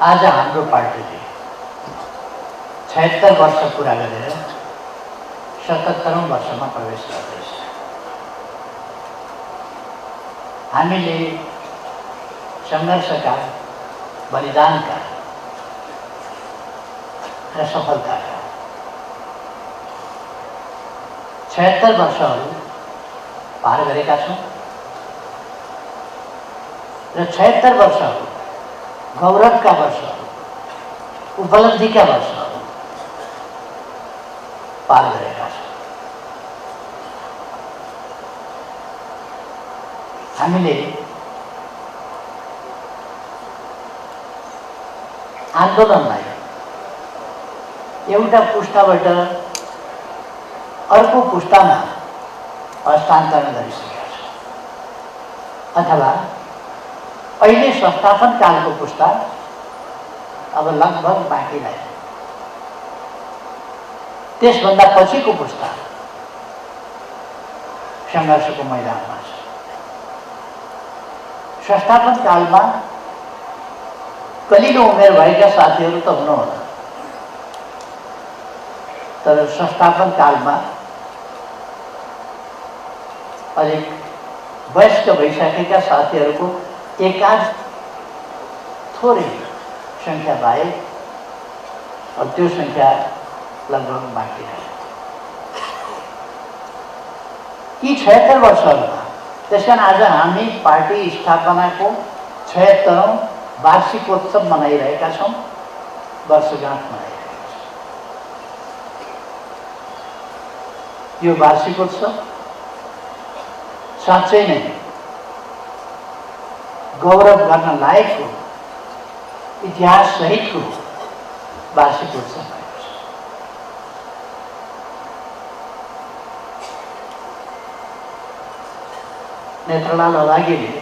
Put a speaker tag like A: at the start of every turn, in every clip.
A: आज हाम्रो पार्टीले 76 वर्ष पूरा गरेर 77औं वर्षमा प्रवेश गर्दैछ। हामीले संघर्षका, बलिदानका र सफलताका 76 वर्षहरू पार गरेका छौँ र 76 वर्षहरू गौरवका वर्षहरू, उपलब्धिका वर्षहरू पार गरेका छौँ। हामीले आन्दोलनलाई एउटा पुस्ताबाट अर्को पुस्तामा हस्तान्तरण गरिसकेका छौँ, अथवा अहिले संस्थापन कालको पुस्ता अब लगभग बाँकी रह्यो। त्यसभन्दा पछिको पुस्ता सङ्घर्षको मैदानमा छ। संस्थापन कालमा कलिलो उमेर भएका साथीहरू त हुनुहुन्न, तर संस्थापन कालमा अलिक वयस्क भइसकेका साथीहरूको एकाध थोरै संख्या बाहेक अब त्यो संख्या लगभग बाँकी रह्यो। यी 76 वर्षहरूमा त्यसकारण आज हामी पार्टी स्थापनाको 76औं वार्षिकोत्सव मनाइरहेका छौँ, वर्षगाँठ मनाइरहेका छौँ। यो वार्षिकोत्सव साँच्चै नै गौरव गर्न लायकको इतिहास सहितको वार्षिकोत्सव भएको छ। नेत्रलाल अभागीले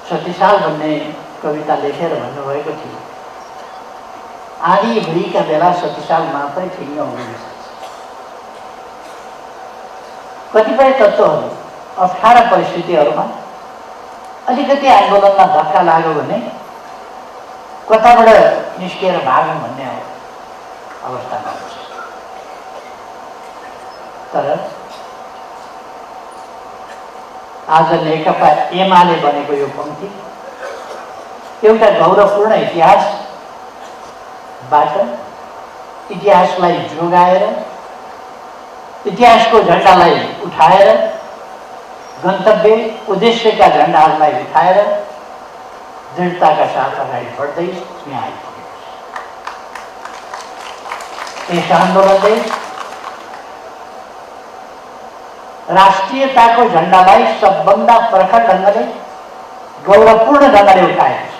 A: सतीसाल भन्ने कविता लेखेर भन्नुभएको थियो, आधी भुइँका बेला सतीसाल मात्रै ठिङ्ग हुन सक्छ। कतिपय तत्त्वहरू अप्ठ्यारा परिस्थितिहरूमा अलिकति आन्दोलनमा धक्का लाग्यो भने कताबाट निस्किएर भागौँ भन्ने अवस्थामा हुन्छ। तर आज नेकपा एमाले बनेको यो पङ्क्ति एउटा गौरवपूर्ण इतिहासबाट इतिहासलाई जोगाएर, इतिहासको झन्डालाई उठाएर, गन्तव्य उद्देश्यका झन्डाहरूलाई उठाएर दृढताका साथ अगाडि बढ्दै यहाँ आइपुगेको छ। यस आन्दोलनले राष्ट्रियताको झन्डालाई सबभन्दा प्रखर ढङ्गले, गौरवपूर्ण ढङ्गले उठाएको छ।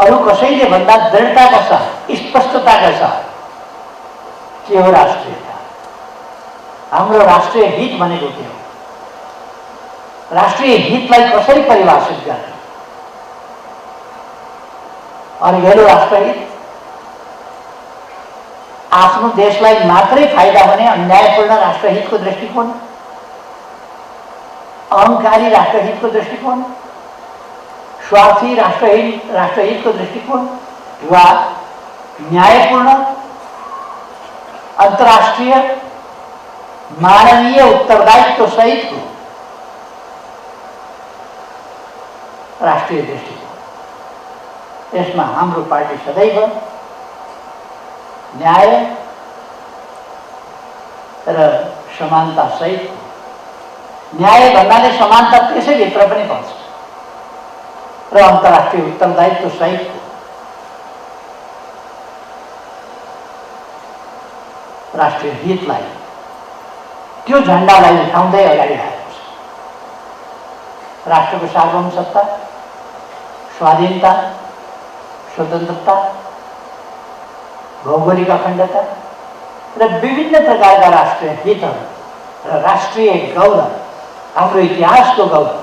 A: अरू कसैले भन्दा दृढताका साथ, स्पष्टताका साथ के हो राष्ट्रियता, हाम्रो राष्ट्रिय हित भनेको के हो, राष्ट्रिय हितलाई कसरी परिभाषित गर्ने, अघिल्लो राष्ट्रहित आफ्नो देशलाई मात्रै फाइदा हुने अन्यायपूर्ण राष्ट्रहितको दृष्टिकोण, अहङ्कारी राष्ट्रहितको दृष्टिकोण, स्वार्थी राष्ट्रहितको दृष्टिकोण, वा न्यायपूर्ण अन्तर्राष्ट्रिय मानवीय उत्तरदायित्व सहितको राष्ट्रिय दृष्टिकोण। यसमा हाम्रो पार्टी सदैव न्याय र समानता सहित, न्याय भन्नाले समानता त्यसैभित्र पनि पर्छ, र अन्तर्राष्ट्रिय उत्तरदायित्व सहितको राष्ट्रिय हितलाई, त्यो झन्डालाई उठाउँदै अगाडि आएको छ। राष्ट्रको सार्वभौमसत्ता, स्वाधीनता, स्वतन्त्रता, भौगोलिक अखण्डता र विभिन्न प्रकारका राष्ट्रिय हितहरू र राष्ट्रिय गौरव, हाम्रो इतिहासको गौरव,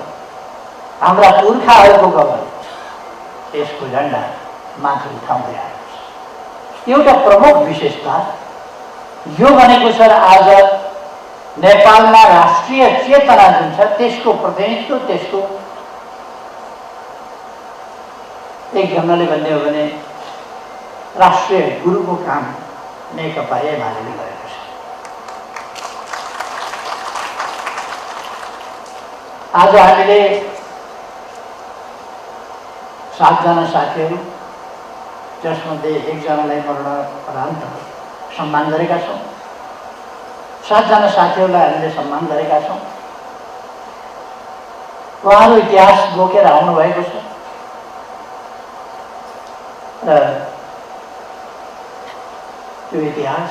A: हाम्रा पुर्खाहरूको गौरव, यसको झन्डा माथि उठाउँदै आएको छ। एउटा प्रमुख विशेषता यो भनेको छ आज नेपालमा राष्ट्रिय चेतना जुन छ त्यसको प्रतिनिधित्व, त्यसको एक ढङ्गले भन्ने हो भने राष्ट्रिय गुरुको काम नेकपा एमाले गरेको छ। आज हामीले 7 जना साथीहरू, जसमध्ये 1 जनालाई मरणोपरान्त सम्मान गरेका छौँ। 7 जना साथीहरूलाई हामीले सम्मान गरेका छौँ। उहाँहरू इतिहास बोकेर आउनुभएको छ र त्यो इतिहास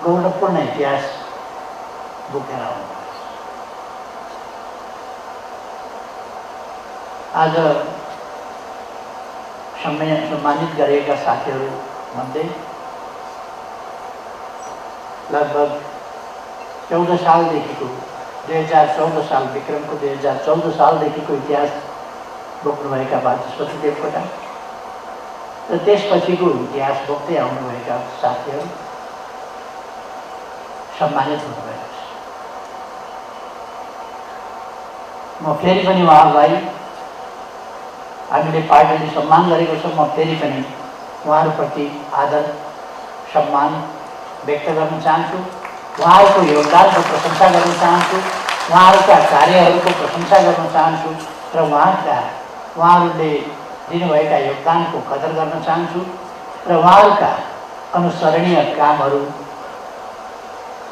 A: गौरवपूर्ण इतिहास बोकेर आउनुभएको छ। आज सम्मानित गरिएका साथीहरूमध्ये लगभग 14 सालदेखिको 2014 साल विक्रमको 2014 सालदेखिको इतिहास बोक्नुभएका वाचस्पति देवकोटा र त्यसपछिको इतिहास बोक्दै आउनुभएका साथीहरू सम्मानित हुनुभएको छ। म फेरि पनि उहाँहरूलाई हामीले पार्टीले सम्मान गरेको छ। म फेरि पनि उहाँहरूप्रति आदर सम्मान व्यक्त गर्न चाहन्छु। उहाँहरूको योगदानको प्रशंसा गर्न चाहन्छु। उहाँहरूका कार्यहरूको प्रशंसा गर्न चाहन्छु र उहाँहरूले दिनुभएका योगदानको कदर गर्न चाहन्छु र उहाँहरूका अनुसरणीय कामहरू,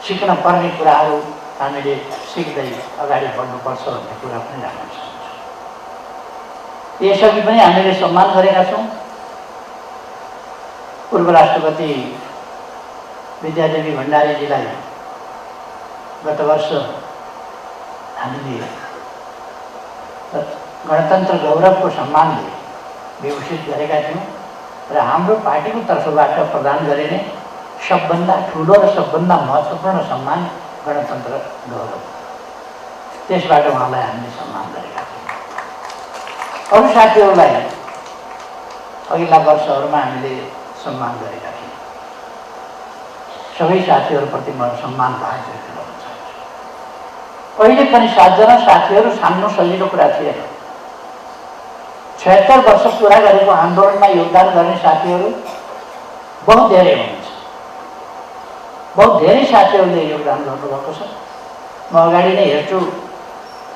A: सिक्न पर्ने कुराहरू हामीले सिक्दै अगाडि बढ्नुपर्छ भन्ने कुरा पनि राख्न चाहन्छु। यसअघि पनि हामीले सम्मान गरेका छौँ। पूर्व राष्ट्रपति विद्यादेवी भण्डारीजीलाई गत वर्ष हामीले गणतन्त्र गौरवको सम्मानले विभूषित गरेका थियौँ र हाम्रो पार्टीको तर्फबाट प्रदान गरिने सबभन्दा ठुलो र सबभन्दा महत्त्वपूर्ण सम्मान गणतन्त्र गौरव, त्यसबाट उहाँलाई हामीले सम्मान गरेका थियौँ। अरू साथीहरूलाई अघिल्ला वर्षहरूमा हामीले सम्मान गरेका थियौँ। सबै साथीहरूप्रति म सम्मान व्यक्त गर्न चाहन्छु। अहिले पनि 7 जना साथीहरू छान्नु सजिलो कुरा थिएन। 76 वर्ष पुरा गरेको आन्दोलनमा योगदान गर्ने साथीहरू बहुत धेरै हुनुहुन्छ। बहुत धेरै साथीहरूले योगदान गर्नुभएको छ। म अगाडि नै हेर्छु,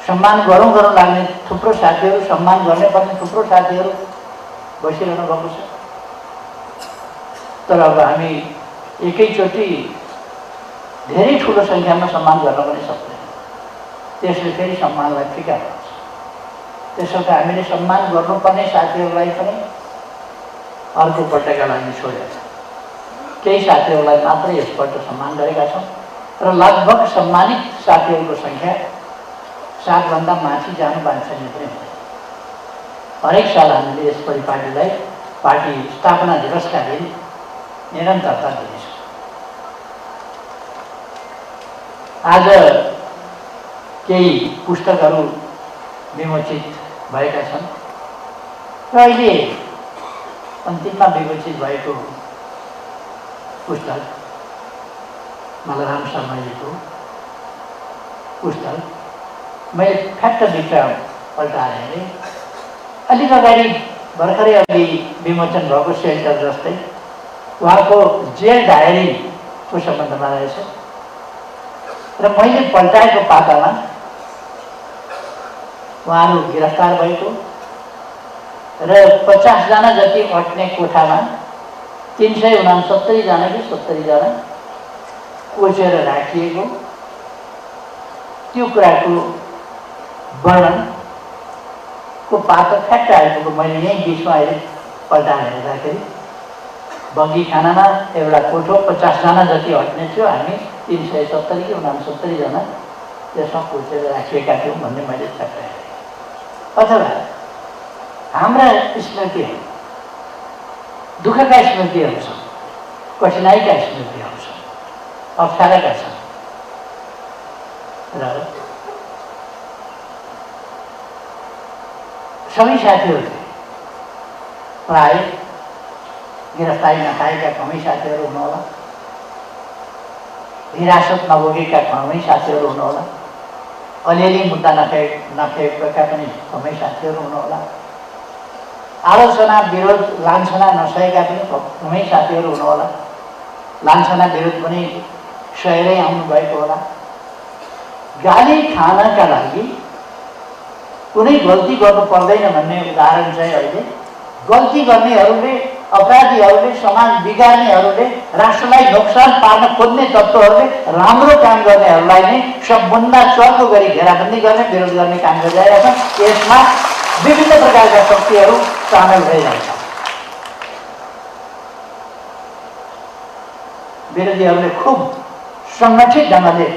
A: सम्मान गरौँ लाग्ने थुप्रो साथीहरू, सम्मान गर्ने पर्ने थुप्रो साथीहरू बसिरहनु भएको छ। तर अब हामी एकैचोटि धेरै ठुलो सङ्ख्यामा सम्मान गर्न पनि सक्दैन। त्यसले फेरि सम्मानलाई फिका पार्छ। त्यसर्थ हामीले सम्मान गर्नुपर्ने साथीहरूलाई पनि अर्को पल्टका लागि छोडेर केही साथीहरूलाई मात्रै यसपल्ट सम्मान गरेका छौँ र लगभग सम्मानित साथीहरूको सङ्ख्या 7 भन्दा माथि जानु वाञ्छनीय पनि हुँदैन। हरेक साल हामीले यस परिपाटीलाई पार्टी स्थापना दिवसका दिन निरन्तरता दिनेछौँ। आज केही पुस्तकहरू विमोचित भएका छन् र अहिले अन्तिममा विमोचित भएको पुस्तक मलराम शर्माजीको पुस्तक मैले फ्याक्टभित्र पल्टाएर हेरेँ। अलिक अगाडि भर्खरै अघि विमोचन भएको सेल्टर जस्तै उहाँको जेल डायरीको सम्बन्धमा रहेछ र मैले पल्टाएको पातामा उहाँहरू गिरफ्तार भएको र 50 जना जति अट्ने कोठामा 369 जना कि 70 जना कोचेर राखिएको त्यो कुराको वर्णनको पातो फ्याक्ट आइपुग्यो। मैले यहीँ बिचमा अहिले पल्टाएर हेर्दाखेरि बगी खानामा एउटा कोठो 50 जना जति हट्ने थियो, हामी 370 कि 69 जना त्यसमा कोचेर राखिएका थियौँ भन्ने मैले फ्याक्ट हेरेँ। अथवा हाम्रा स्मृतिहरू दुःखका स्मृतिहरू छन्, कठिनाइका स्मृतिहरू छन्, अप्ठ्याराका छन् र सबै साथीहरूले प्राय गिरफ्तारी नखाएका कमै साथीहरू हुनुहोला, हिरासत नभोगेका कमै साथीहरू हुनुहोला, अलिअलि मुद्दा नखेपेका पनि कमै साथीहरू हुनुहोला। आलोचना विरोध लान्छना नसकेका पनि कुनै साथीहरू हुनुहोला, लान्छना विरोध पनि सहेरै आउनुभएको होला। गाली खानका लागि कुनै गल्ती गर्नु पर्दैन भन्ने उदाहरण चाहिँ अहिले गल्ती गर्नेहरूले, अपराधीहरूले, समाज बिगार्नेहरूले, राष्ट्रलाई नोक्सान पार्न खोज्ने तत्त्वहरूले राम्रो काम गर्नेहरूलाई नै सबभन्दा चर्को गरी घेराबन्दी गर्ने, विरोध गर्ने काम गरिरहेका छन्। यसमा विभिन्न प्रकारका शक्तिहरू सामेल भइरहेका छन्। विरोधीहरूले खुब सङ्गठित ढङ्गले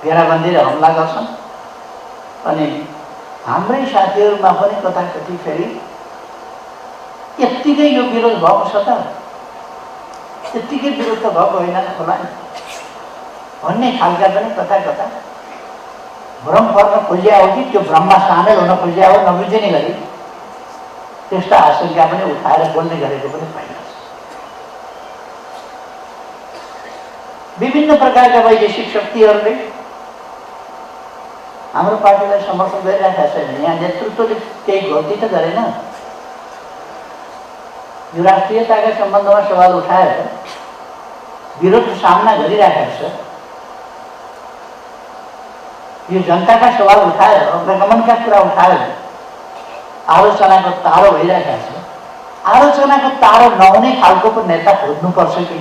A: घेराबन्दी र हमला गर्छन् अनि हाम्रै साथीहरूमा पनि कताकति फेरि यत्तिकै यो विरोध भएको छ त, यत्तिकै विरोध त भएको होइन होला भन्ने खालका पनि कता कता भ्रम पर्न खोजिया हो कि त्यो भ्रममा सामेल हुन खोजिया हो नबुझिने गरी त्यस्ता आशंका पनि उठाएर बोल्ने गरेको पनि पाइन्छ। विभिन्न प्रकारका वैदेशिक शक्तिहरूले हाम्रो पार्टीलाई समर्थन गरिरहेका छैन। यहाँ नेतृत्वले केही गल्ती त गरेन। यो राष्ट्रियताका सम्बन्धमा सवाल उठाएर विरोधको सामना गरिरहेका छ। यो जनताका सवाल उठाएर, अग्रगमनका कुरा उठाएर आलोचनाको तारो भइरहेका छ। आलोचनाको तारो नहुने खालको पो नेता खोज्नुपर्छ कि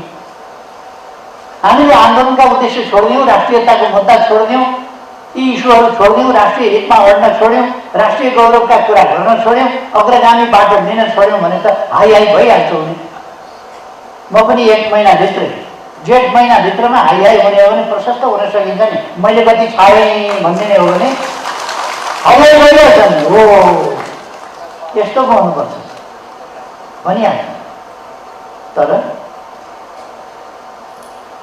A: हामीले आन्दोलनका उद्देश्य छोडिदिउँ, राष्ट्रियताको मुद्दा छोडिदिउँ, यी इस्युहरू छोडिदिउँ, राष्ट्रिय हितमा लड्न छोड्यौँ, राष्ट्रिय गौरवका कुरा गर्न छोड्यौँ, अग्रगामी बाटो लिन छोड्यौँ भने त हाई हाई भइहाल्छ हुने। म पनि 1 महिनाभित्रै, जेठ महिनाभित्रमा हाई हाई हुने हो भने प्रशस्त हुन सकिन्छ नि। मैले कति छाएँ भनिदिने हो भने हाई हाई भइहाल्छ नि। हो यस्तो पो हुनुपर्छ भनिहाल्छ। तर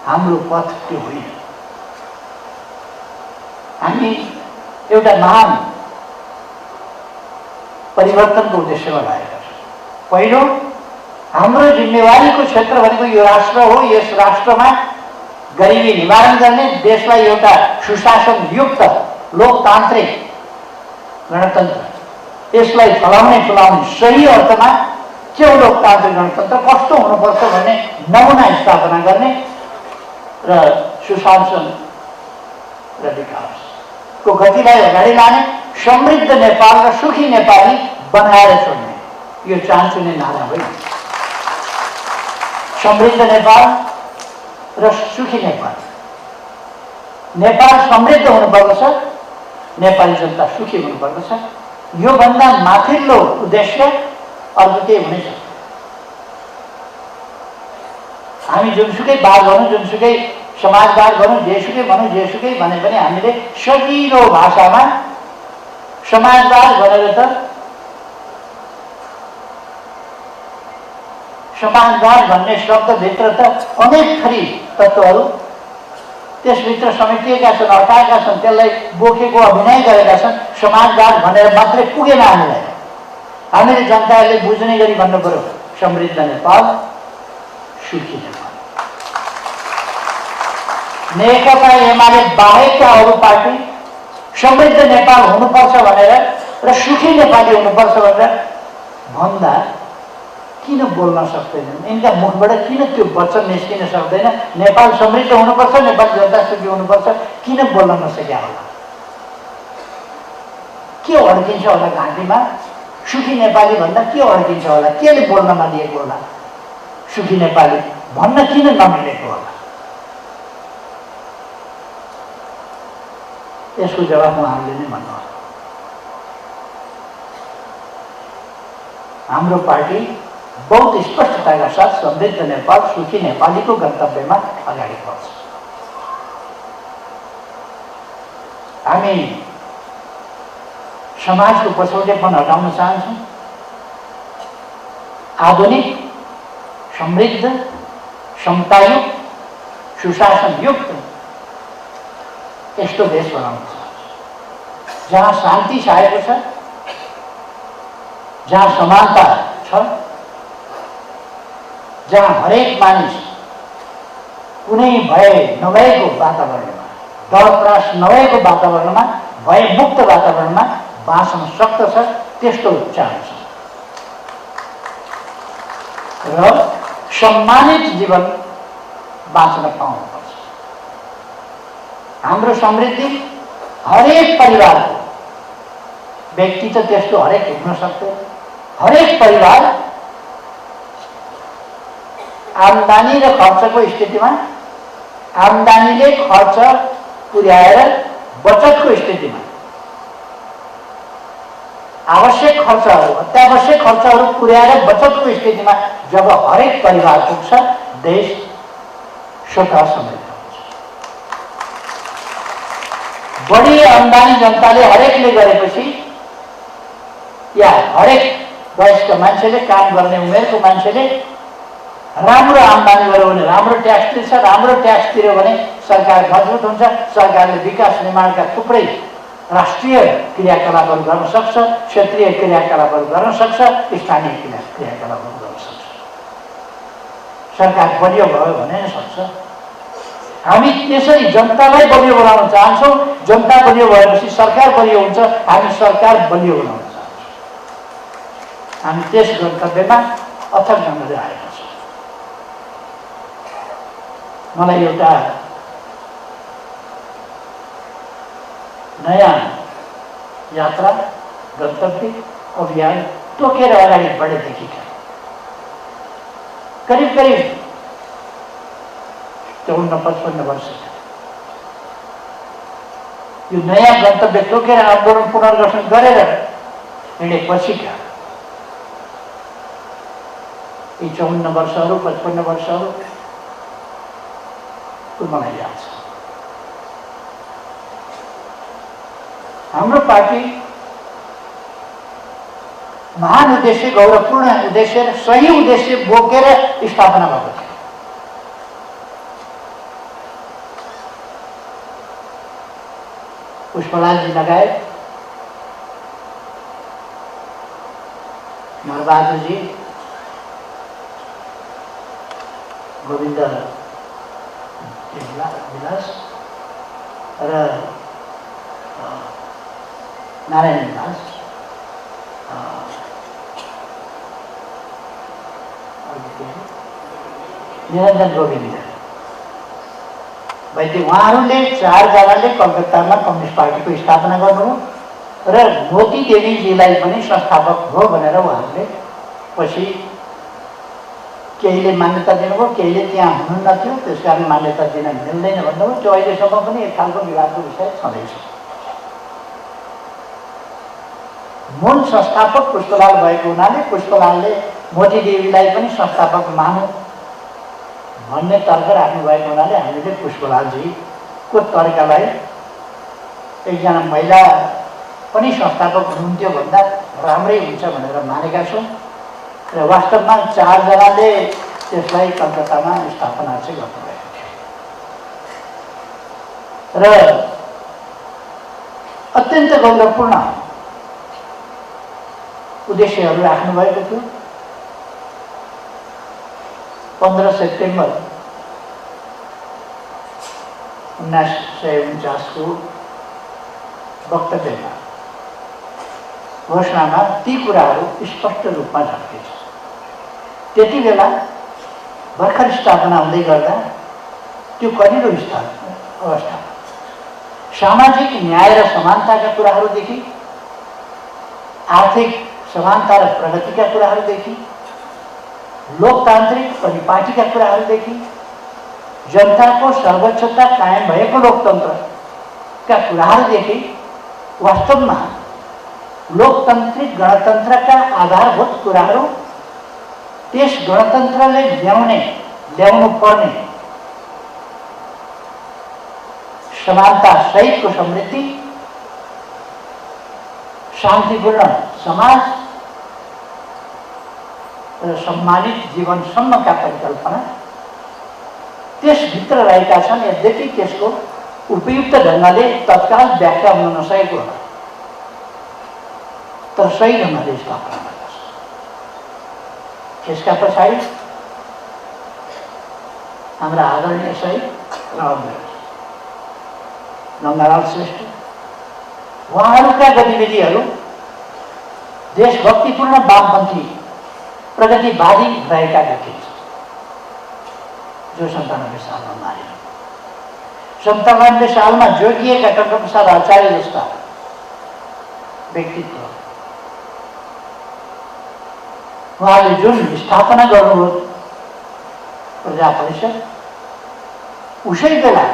A: हाम्रो पथ त्यो होइन। हामी एउटा महान परिवर्तनको उद्देश्यमा लागेका छौँ। पहिलो, हाम्रो जिम्मेवारीको क्षेत्र भनेको यो राष्ट्र हो। यस राष्ट्रमा गरिबी निवारण गर्ने, देशलाई एउटा सुशासनयुक्त लोकतान्त्रिक गणतन्त्र यसलाई फलाउने सही अर्थमा के हो लोकतान्त्रिक गणतन्त्र, कस्तो हुनुपर्छ भन्ने नमुना स्थापना गर्ने र सुशासन र विकासको गतिलाई अगाडि लाने, समृद्ध नेपाल र सुखी नेपाली बनाएर छोड्ने, यो चाहन्छुने नारा होइन। समृद्ध नेपाल र सुखी नेपाल। नेपाल समृद्ध हुनुपर्दछ, नेपाली जनता सुखी हुनुपर्दछ। यो भन्दा माथिल्लो उद्देश्य अर्को केही हुनै सक्दैन। हामी जुनसुकै बात भनौँ, जुनसुकै समाजवाद भनौँ, जेसुकै भनौँ, जेसुकै भने पनि हामीले सजिलो भाषामा समाजवाद भनेर त समाजवाद भन्ने शब्दभित्र त अनेक थरी तत्त्वहरू त्यसभित्र समेटिएका छन्, अटाएका छन्, त्यसलाई बोकेको अभिनय गरेका छन्। समाजवाद भनेर मात्रै पुगेन हामीलाई। हामीले जनताहरूले बुझ्ने गरी भन्नु पर्यो, समृद्ध नेपाल, सुखी नेपाल। नेकपा एमाले बाहेकका अरू पार्टी समृद्ध नेपाल हुनुपर्छ भनेर र सुखी नेपाली हुनुपर्छ भनेर भन्दा किन बोल्न सक्दैनन्? यिनका मुखबाट किन त्यो वचन निस्किन सक्दैन? नेपाल समृद्ध हुनुपर्छ, नेपाल जनता सुखी हुनुपर्छ, किन बोल्न नसक्या होला? के अड्किन्छ होला घाँटीमा? सुखी नेपाली भन्दा के अड्किन्छ होला? केले बोल्न नदिएको होला? सुखी नेपाली भन्न किन नमिलेको होला? यसको जवाफ उहाँहरूले नै भन्नु। हाम्रो पार्टी बहुत स्पष्टताका साथ समृद्ध नेपाल, सुखी नेपालीको गन्तव्यमा अगाडि बढ्छ। हामी समाजको पछौटेपन हटाउन चाहन्छौँ। आधुनिक, समृद्ध, समतायुक्त, सुशासनयुक्त यस्तो देश बनाउन चाहन्छौँ जहाँ शान्ति छाएको छ, जहाँ समानता छ, जहाँ हरेक मानिस कुनै भय नभएको वातावरणमा, डर त्रास नभएको वातावरणमा, भयमुक्त वातावरणमा बाँच्न सक्दछ, त्यस्तो चाहन्छ। र सम्मानित जीवन बाँच्न पाउनुपर्छ। हाम्रो समृद्धि हरेक परिवारको, व्यक्ति त त्यस्तो हरेक हुन सक्दैन, हरेक परिवार आम्दानी र खर्चको स्थितिमा, आम्दानीले खर्च पुर्याएर बचतको स्थितिमा, आवश्यक खर्चहरू, अत्यावश्यक खर्चहरू पुर्याएर बचतको स्थितिमा जब हरेक परिवार पुग्छ, देश स्वतः समृद्ध हुन्छ। बढी आम्दानी जनताले हरेकले गरेपछि या हरेक वयस्क मान्छेले, काम गर्ने उमेरको मान्छेले राम्रो आम्दानी गर्यो भने, राम्रो ट्याक्स तिर्छ, राम्रो ट्याक्स तिर्यो भने सरकार मजबुत हुन्छ। सरकारले विकास निर्माणका थुप्रै राष्ट्रिय क्रियाकलापहरू गर्न सक्छ, क्षेत्रीय क्रियाकलापहरू गर्न सक्छ, स्थानीय क्रियाकलापहरू गर्न सक्छ। सरकार बलियो भयो भने नै सक्छ। हामी त्यसरी जनतालाई बलियो बनाउन चाहन्छौँ। जनता बलियो भएपछि सरकार बलियो हुन्छ। हामी सरकार बलियो बनाउन चाहन्छौँ। हामी त्यस गन्तव्यमा अथक ढङ्गले आएका छौँ। मलाई एउटा नयाँ यात्रा, गन्तव्य, अभियान तोकेर अगाडि बढेदेखिका करिब 54-55 वर्षका यो नयाँ गन्तव्य तोकेर आन्दोलन पुनर्गठन गरेर हिँडेपछिका यी 54 वर्षहरू, 55 वर्षहरू मलाई याद छ। हाम्रो पार्टी महान उद्देश्य, गौरवपूर्ण उद्देश्य र सही उद्देश्य बोकेर स्थापना भएको थियो। पुष्पलालजी लगायत नरबहादुरजी, गोविन्द विलास र नारायण विलास, निरञ्जन गोविन्द वैद्य, उहाँहरूले 4 जनाले कलकत्तामा कम्युनिस्ट पार्टीको स्थापना गर्नुभयो र मोती देवीजीलाई पनि संस्थापक हो भनेर उहाँहरूले पछि केहीले मान्यता दिनुभयो, केहीले त्यहाँ हुनुहुन्न थियो, त्यस कारण मान्यता दिन मिल्दैन भन्नुभयो। त्यो अहिलेसम्म पनि एक खालको विवादको विषय छँदैछ। मूल संस्थापक पुष्पलाल भएको हुनाले पुष्पलालले मोती देवीलाई पनि संस्थापक मानौँ भन्ने तर्क राख्नु भएको हुनाले हामीले पुष्पलालजीको तर्कलाई एकजना महिला पनि संस्थापक हुनुहुन्थ्यो भन्दा राम्रै हुन्छ भनेर मानेका छौँ र वास्तवमा 4 जनाले त्यसलाई कलकत्तामा स्थापना चाहिँ गर्नुभएको थियो र अत्यन्त गौरवपूर्ण उद्देश्यहरू राख्नुभएको थियो। 15 सेप्टेम्बर 1949 को वक्तव्यमा, घोषणामा ती कुराहरू स्पष्ट रूपमा झल्किन्छ। त्यति बेला भर्खर स्थापना हुँदै गर्दा त्यो कहिलो अवस्था, सामाजिक न्याय र समानताका कुराहरूदेखि, आर्थिक समानता र प्रगतिका कुराहरूदेखि, लोकतान्त्रिक परिपाटीका कुराहरूदेखि, जनताको सर्वोच्चता कायम भएको लोकतन्त्रका कुराहरूदेखि वास्तवमा लोकतान्त्रिक गणतन्त्रका आधारभूत कुराहरू, त्यस गणतन्त्रले ल्याउनु पर्ने समानता सहितको समृद्धि, शान्तिपूर्ण समाज र सम्मानित जीवनसम्मका परिकल्पना त्यसभित्र रहेका छन्। यद्यपि त्यसको उपयुक्त ढङ्गले तत्काल व्याख्या हुन नसकेको होला, तर सही ढङ्गले स्थापना भएको छ। यसका पछाडि हाम्रा आदरणीय शहीद र गङ्गालाल श्रेष्ठ, उहाँहरूका गतिविधिहरू देशभक्तिपूर्ण वामपन्थी प्रगतिवादी रहेका देखिन्छ, जो 97 सालमा मारियो। 97 सालमा जोगिएका टङ्कप्रसाद आचार्य जस्ता व्यक्तित्व, उहाँले जुन स्थापना गर्नुभयो प्रजा परिषद, उसै बेला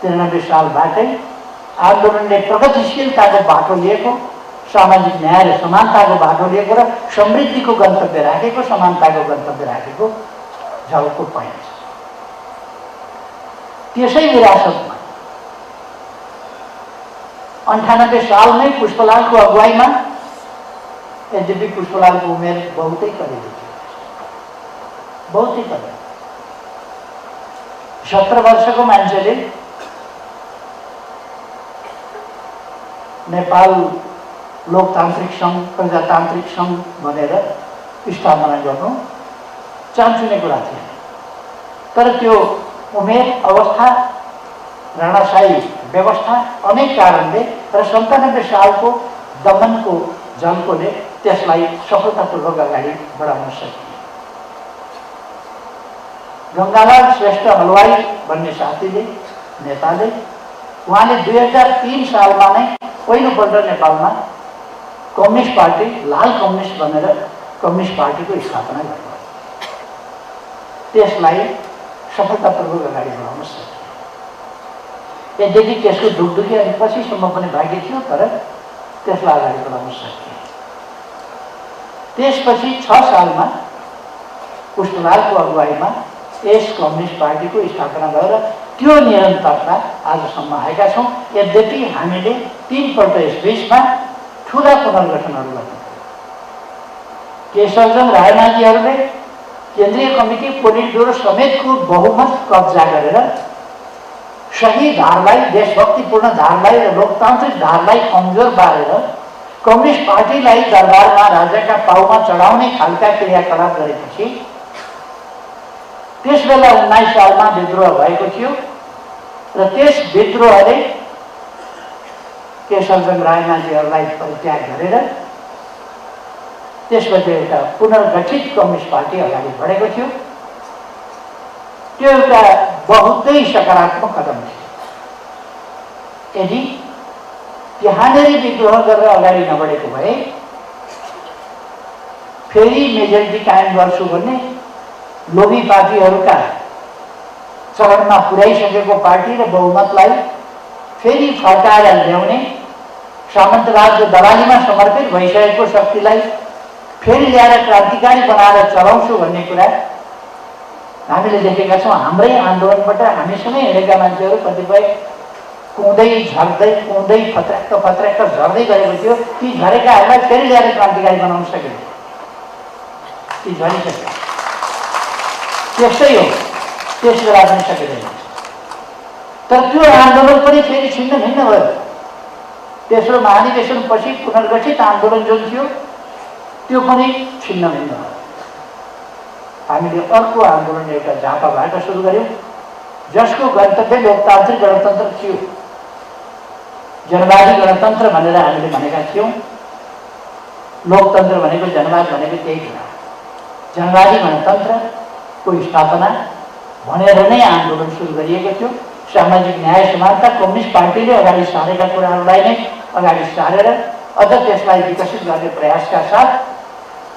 A: 93 सालबाटै आन्दोलनले प्रगतिशीलताको बाटो लिएको, सामाजिक न्याय र समानताको बाटो लिएको र समृद्धिको गन्तव्य राखेको, समानताको गन्तव्य राखेको झल्को पाइन्छ। त्यसै विरासतमा 98 सालमै पुष्पलालको अगुवाईमा, यद्यपि पुष्पलालको उमेर बहुतै करिब थियो, बहुतै करिब 17 वर्षको मान्छेले नेपाल लोकतान्त्रिक सङ्घ, प्रजातान्त्रिक सङ्घ भनेर स्थापना गर्नु चान्चुने कुरा थिएन। तर त्यो उमेर, अवस्था, राणाशाही व्यवस्था अनेक कारणले र 97 सालको दमनको झल्कोले त्यसलाई सफलतापूर्वक अगाडि बढाउन सकियो। गङ्गालाल श्रेष्ठ हलवाई भन्ने साथीले, नेताले, उहाँले 2003 सालमा नै पहिलोपल्ट नेपालमा कम्युनिस्ट पार्टी, लाल कम्युनिस्ट भनेर कम्युनिस्ट पार्टीको स्थापना गर्नुभयो। त्यसलाई सफलतापूर्वक अगाडि बढाउन सकियो। यद्यपि त्यसको ढुकढुकी अनि पछिसम्म पनि बाँकी थियो, तर त्यसलाई अगाडि बढाउन सकियो। त्यसपछि 6 सालमा पुष्पलालको अगुवाईमा यस कम्युनिस्ट पार्टीको स्थापना भएर त्यो निरन्तरता आजसम्म आएका छौँ। यद्यपि हामीले 3 पल्ट यस बिचमा ठुला पुनर्गठनहरू गर्नु, केशवचन्द्र रायमाझीहरूले केन्द्रीय कमिटी, पोलिट ब्युरो समेतको बहुमत कब्जा गरेर सही धारलाई, देशभक्तिपूर्ण धारलाई र लोकतान्त्रिक धारलाई कमजोर पारेर कम्युनिस्ट पार्टीलाई दरबारमा, राजाका पाउमा चढाउने खालका क्रियाकलाप गरेपछि त्यसबेला 19 सालमा विद्रोह भएको थियो र त्यस विद्रोहले केशवचन्द्र रायमाझीहरूलाई परित्याग गरेर त्यसपछि एउटा पुनर्गठित कम्युनिस्ट पार्टी अगाडि बढेको थियो। त्यो एउटा बहुतै सकारात्मक कदम थियो। यदि त्यहाँनिर विद्रोह गरेर अगाडि नबढेको भए फेरि मेजोरिटी कायम गर्छु भन्ने लोभी पार्टीहरूका चरणमा पुर्याइसकेको पार्टी र बहुमतलाई फेरि फर्काएर ल्याउने, सामन्तवादको दलालीमा समर्पित भइसकेको शक्तिलाई फेरि ल्याएर क्रान्तिकारी बनाएर चलाउँछु भन्ने कुरा हामीले देखेका छौँ। हाम्रै आन्दोलनबाट हामीसँगै हिँडेका मान्छेहरू कतिपय कुँदै झर्दै, कुँदै फत्रक्क झर्दै गएको थियो। ती झरेकाहरूलाई फेरि ल्याएर क्रान्तिकारी बनाउन सकिन्छ, ती झरिसक्यो। त्यस्तै हो, त्यस बेला पनि सकिँदैन। तर त्यो आन्दोलन पनि फेरि छिन्न भिन्न भयो। तेस्रो महाधिवेशनपछि पुनर्गठित आन्दोलन जुन थियो त्यो पनि छिन्न भिन्न भयो। हामीले अर्को आन्दोलन एउटा झापाबाट सुरु गर्यौँ, जसको गन्तव्य लोकतान्त्रिक गणतन्त्र थियो। जनवादी गणतन्त्र भनेर हामीले भनेका थियौँ। लोकतन्त्र भनेको, जनवाद भनेको त्यही कुरा। जनवादी गणतन्त्रको स्थापना भनेर नै आन्दोलन सुरु गरिएको थियो। सामाजिक न्याय, समानता कम्युनिस्ट पार्टीले अगाडि सारेका कुराहरूलाई नै अगाडि सारेर अझ त्यसलाई विकसित गर्ने प्रयासका साथ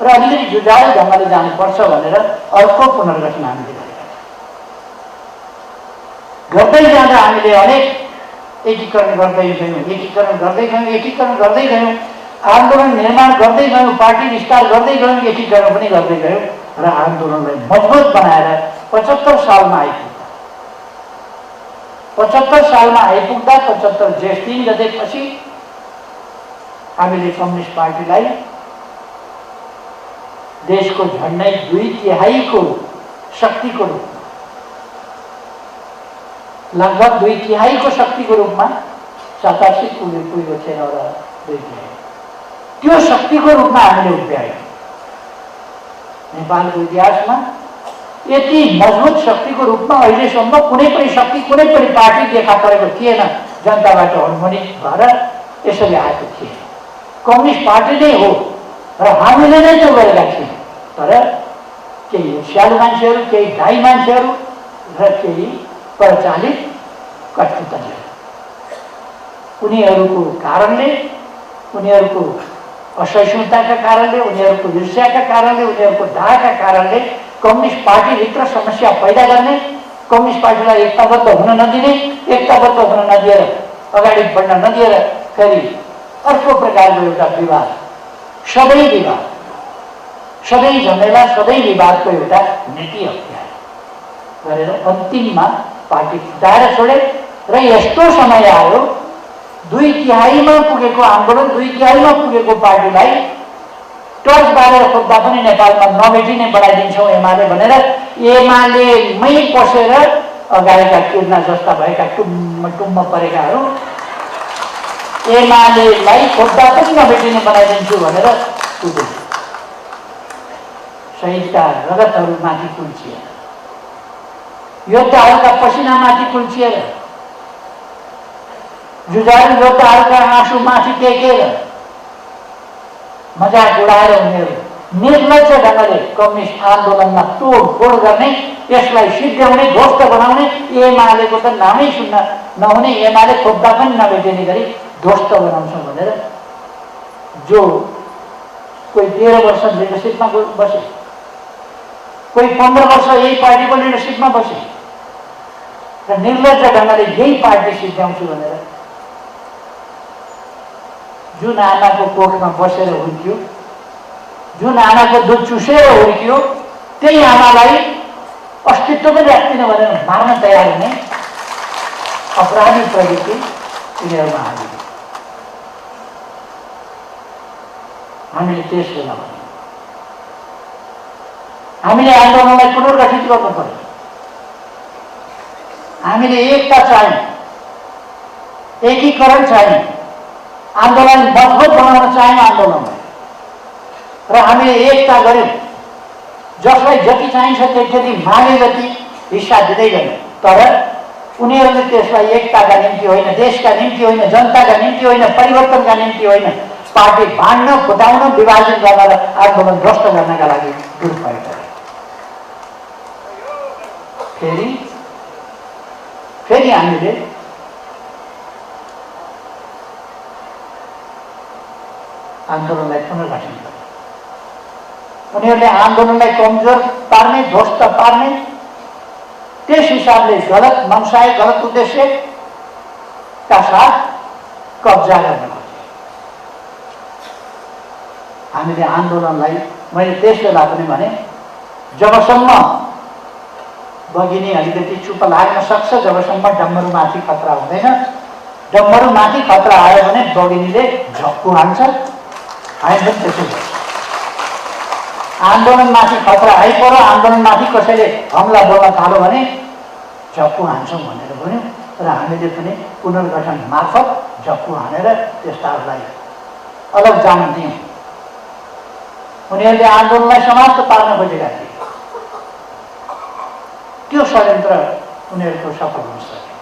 A: र अलिकति जुझाउ ढङ्गले जानुपर्छ भनेर अर्को पुनर्गठन हामीले गरेका थियौँ। गर्दै जाँदा हामीले अनेक एकीकरण गर्दै गयौँ, आन्दोलन निर्माण गर्दै गयौँ, पार्टी विस्तार गर्दै गयौँ, एकीकरण पनि गर्दै गयौँ र आन्दोलनलाई मजबुत बनाएर 75 सालमा आइपुग्दा 75 जेठ 3 गतेपछि हामीले कम्युनिस्ट पार्टीलाई देशको झन्डै 2/3 शक्तिको रूपमा, लगभग 2/3 शक्तिको रूपमा, 87 पुगेको थिएन र 2/3 त्यो शक्तिको रूपमा हामीले उभ्यायौँ। नेपालको इतिहासमा यति मजबुत शक्तिको रूपमा अहिलेसम्म कुनै पनि शक्ति, कुनै पनि पार्टी देखा परेको थिएन। जनताबाट अनुमोदित भएर यसरी आएको थिएन। कम्युनिस्ट पार्टी नै हो र हामीले नै त्यो गरेका थियौँ। तर केही होसियार मान्छेहरू, केही दाई मान्छेहरू र केही प्रचालित कठपुतलीहरू, उनीहरूको कारणले, उनीहरूको असहिष्णुताका कारणले, उनीहरूको ईर्ष्याका कारणले, उनीहरूको दाहका कारणले कम्युनिस्ट पार्टीभित्र समस्या पैदा गर्ने, कम्युनिस्ट पार्टीलाई एकताबद्ध हुन नदिने, एकताबद्ध हुन नदिएर अगाडि बढ्न नदिएर फेरि अर्को प्रकारको एउटा विवाद, सधैँ विवाद, सधैँ झमेला, सधैँ विवादको एउटा नीति अप्नाए गरेर अन्तिममा पार्टी फुटाएर छोडे। र यस्तो समय आयो 2/3 पुगेको आन्दोलन, 2/3 पुगेको पार्टीलाई टर्च बालेर खोज्दा पनि नेपालमा नभेटिने बनाइदिन्छौँ एमाले भनेर एमालेमै पसेर अगाडिका किर्ना जस्ता भएका टुम्म परेकाहरू एमालेलाई खोज्दा पनि नभेटिने बनाइदिन्छु भनेर पुगे। शहीदका रगतहरूमाथि कुल्चिएर, योद्धाहरूका पसिनामाथि कुल्चिएर, जुझारु योद्धाहरूका आँसुमाथि टेकेर मजाक उडाएर उनीहरू निर्लज्ज ढङ्गले कम्युनिस्ट आन्दोलनमा तोडफोड गर्ने, यसलाई सिद्ध्याउने, ध्वस्त बनाउने, एमालेको त नामै सुन्न नहुने, एमाले खोज्दा पनि नभेटिने गरी ध्वस्त बनाउँछौँ भनेर जो कोही 13 वर्ष लिडरसिपमा बसे, कोही 15 वर्ष यही पार्टीको लिडरसिपमा बसे र निर्लज्ज ढङ्गले यही पार्टी सिद्ध्याउँछु भनेर जुन आमाको कोखमा बसेर हुर्कियो, जुन आमाको दुध चुसेर हुर्कियो, त्यही आमालाई अस्तित्व पनि राख्दिन भनेर मार्न तयार हुने अपराधी प्रवृत्ति यिनीहरूमा हाल्यो। हामीले त्यस बेला भन्यौँ हामीले आन्दोलनलाई पुनर्गठित गर्नु पर्यो, हामीले एकता चाहियो, एकीकरण चाहियो, आन्दोलन मजबुत बनाउन चाहियो आन्दोलनलाई र हामीले एकता गर्यौँ। जसलाई जति चाहिन्छ त्यति मागे जति हिस्सा दिँदै गयौँ, तर उनीहरूले त्यसलाई एकताका निम्ति होइन, देशका निम्ति होइन, जनताका निम्ति होइन, परिवर्तनका निम्ति होइन, पार्टी बाँड्न, फुटाउन, विभाजन गर्न र आन्दोलन ध्वस्त गर्नका लागि दुरुपयोग गरे। फेरि हामीले आन्दोलनलाई पुनर्गठन गर्यो। उनीहरूले आन्दोलनलाई कमजोर पार्ने, ध्वस्त पार्ने, त्यस हिसाबले गलत मनसाय, गलत उद्देश्यका साथ कब्जा गर्न खोजे। हामीले आन्दोलनलाई, मैले त्यस बेला पनि भने, जबसम्म बगिनी अलिकति चुप लाग्न सक्छ, जबसम्म डम्बरुमाथि खतरा हुँदैन, डम्बरुमाथि खतरा आयो भने बगिनीले झक्कु हान्छ। हामी पनि त्यसो गर्छ। आन्दोलनमाथि खतरा आइपऱ्यो, आन्दोलनमाथि कसैले हमला बोल्न थाल्यो भने झक्कु हान्छौँ भनेर भन्यौँ र हामीले पनि पुनर्गठन मार्फत झक्कु हानेर त्यस्ताहरूलाई अलग जान दियौँ। उनीहरूले आन्दोलनलाई समाप्त पार्न खोजेका थिए, त्यो षड्यन्त्र उनीहरूको सफल हुन सक्यो।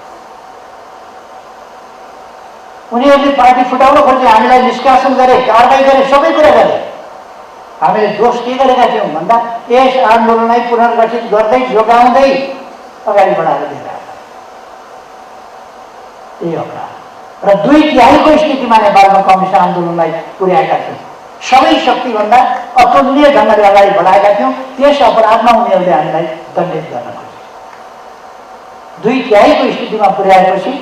A: उनीहरूले पार्टी फुटाउन खोजे, हामीलाई निष्कासन गरे, कारबाही गरे, सबै कुरा गरे। हामीले दोष के गरेका थियौँ भन्दा यस आन्दोलनलाई पुनर्गठित गर्दै, जोगाउँदै अगाडि बढाएर दिएर त्यही अपराध र 2/3 स्थितिमा नेपालमा कम्युनिस्ट आन्दोलनलाई पुर्याएका थियौँ। सबै शक्तिभन्दा अतुलनीय ढङ्गले अगाडि बढाएका थियौँ। त्यस अपराधमा उनीहरूले हामीलाई दण्डित गर्न खोजे। 2/3 स्थितिमा पुर्याएपछि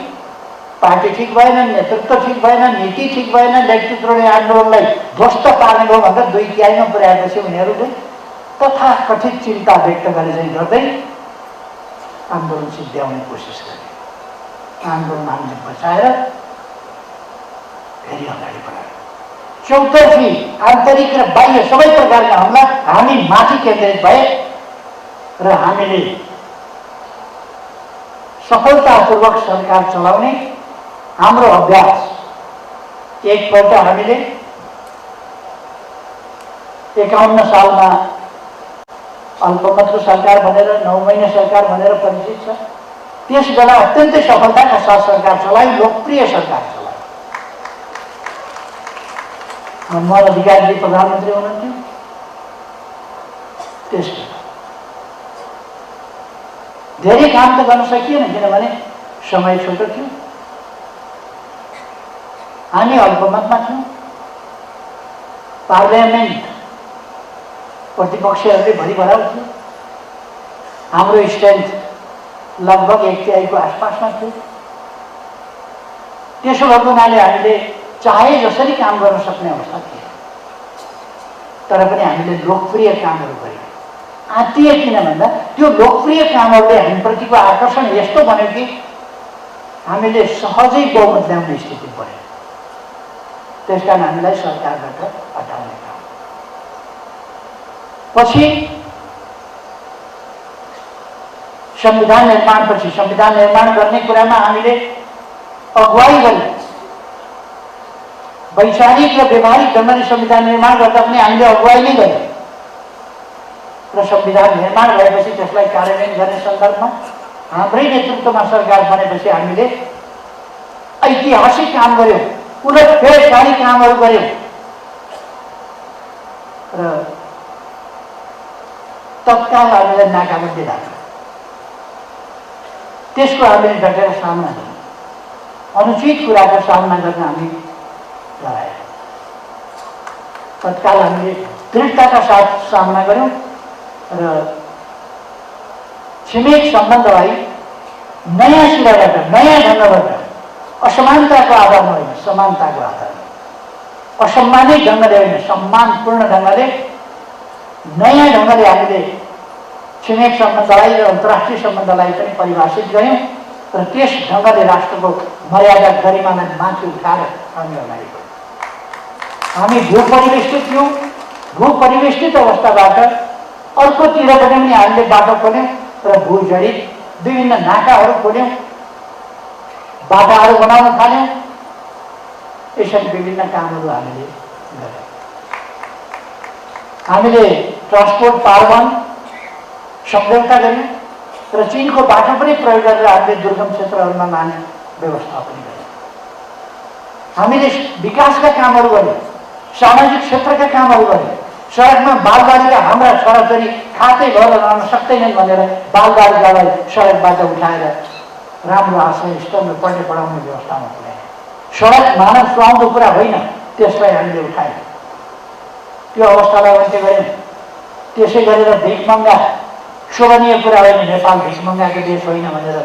A: पार्टी ठिक भएन, नेतृत्व ठिक भएन, नीति ठिक भएन, नेतृत्वले आन्दोलनलाई ध्वस्त पार्ने भयो भनेर 2/3 पुर्याएपछि उनीहरूले तथाकथित चिन्ता व्यक्त गरे चाहिँ गर्दै आन्दोलन सिद्ध्याउने कोसिस गरे। आन्दोलन हामीले बचाएर फेरि अगाडि बढायो। चौतर्फी आन्तरिक र बाह्य सबै प्रकारका हमला हामी माथि केन्द्रित भए र हामीले सफलतापूर्वक सरकार चलाउने हाम्रो अभ्यास, एकपल्ट हामीले 51 सालमा अल्पमतको सरकार भनेर, 9 महिना सरकार भनेर परिचित छ, त्यस बेला अत्यन्तै सफलताका साथ सरकार चलायौँ, लोकप्रिय सरकार चलायौँ। मनमोहन अधिकारीले प्रधानमन्त्री हुनुहुन्थ्यो। त्यसको धेरै काम त गर्न सकिएन, किनभने समय छोटो थियो, हामी अल्पमतमा थियौँ, पार्लियामेन्ट प्रतिपक्षहरूले भरिभराउ थियो, हाम्रो स्ट्रेन्थ लगभग 1/3 को आसपासमा थियो। त्यसो भएको हुनाले हामीले चाहे जसरी काम गर्न सक्ने अवस्था थियो, तर पनि हामीले लोकप्रिय कामहरू गर्यौँ। आत्तिए किन भन्दा त्यो लोकप्रिय कामहरूले हामीप्रतिको आकर्षण यस्तो बन्यो कि हामीले सहजै बहुमत ल्याउने स्थिति पर्यो। त्यसकारण हामीलाई सरकारबाट हटाउने काम। पछि संविधान निर्माणपछि संविधान निर्माण गर्ने कुरामा हामीले अगुवाई गर्यौँ। वैचारिक र व्यवहारिक ढङ्गले संविधान निर्माण गर्दा पनि हामीले अगुवाई नै गर्यौँ र संविधान निर्माण भएपछि त्यसलाई कार्यान्वयन गर्ने सन्दर्भमा हाम्रै नेतृत्वमा सरकार बनेपछि हामीले ऐतिहासिक काम गर्यौँ, उलटफेरकारी कामहरू गर्यौँ र तत्काल हामीलाई नाकाबन्दी लाग्यो। त्यसको हामीले डटेर सामना गर्यौँ, अनुचित कुराको सामना गर्न हामी लगायौँ। तत्काल हामीले दृढताका साथ सामना गर्यौँ र छिमेक सम्बन्धलाई नयाँ सिराबाट, नयाँ ढङ्गबाट, असमानताको आधारमा होइन, समानताको आधारमा, असम्मानित ढङ्गले होइन, सम्मानपूर्ण ढङ्गले, नयाँ ढङ्गले हामीले छिमेक सम्बन्धलाई र अन्तर्राष्ट्रिय सम्बन्धलाई पनि परिभाषित गऱ्यौँ र त्यस ढङ्गले राष्ट्रको मर्यादा गरिमालाई माथि उठाएर हामी अगाडि बढ्यौँ। हामी भूपरिवेष्टित थियौँ, भूपरिवेष्टित अवस्थाबाट अर्कोतिर पनि हामीले बाटो खोल्यौँ र भूजडित विभिन्न नाकाहरू खोल्यौँ, बाटाहरू बनाउन थाल्यौँ। यसरी विभिन्न कामहरू हामीले गर्यौँ। हामीले ट्रान्सपोर्ट पारवन सम्झौता गऱ्यौँ र चीनको बाटो पनि प्रयोग गरेर हामीले दुर्गम क्षेत्रहरूमा लाने व्यवस्था पनि गऱ्यौँ। हामीले विकासका कामहरू गऱ्यौँ, सामाजिक क्षेत्रका कामहरू गऱ्यौँ। सडकमा बालबालिका हाम्रा छोराछोरी खातै भएर रहन सक्दैनन् भनेर बालबालिकालाई सडकबाट उठाएर राम्रो आश्रय स्थलमा पढ्ने पढाउने व्यवस्थामा पुर्यायौँ। सडक मानव सुहाउँदो कुरा होइन, त्यसलाई हामीले उठायौँ, त्यो अवस्थालाई अन्त्य गऱ्यौँ। त्यसै गरेर भिखमङ्गा शोभनीय कुरा होइन, नेपाल भिखमङ्गाको देश होइन भनेर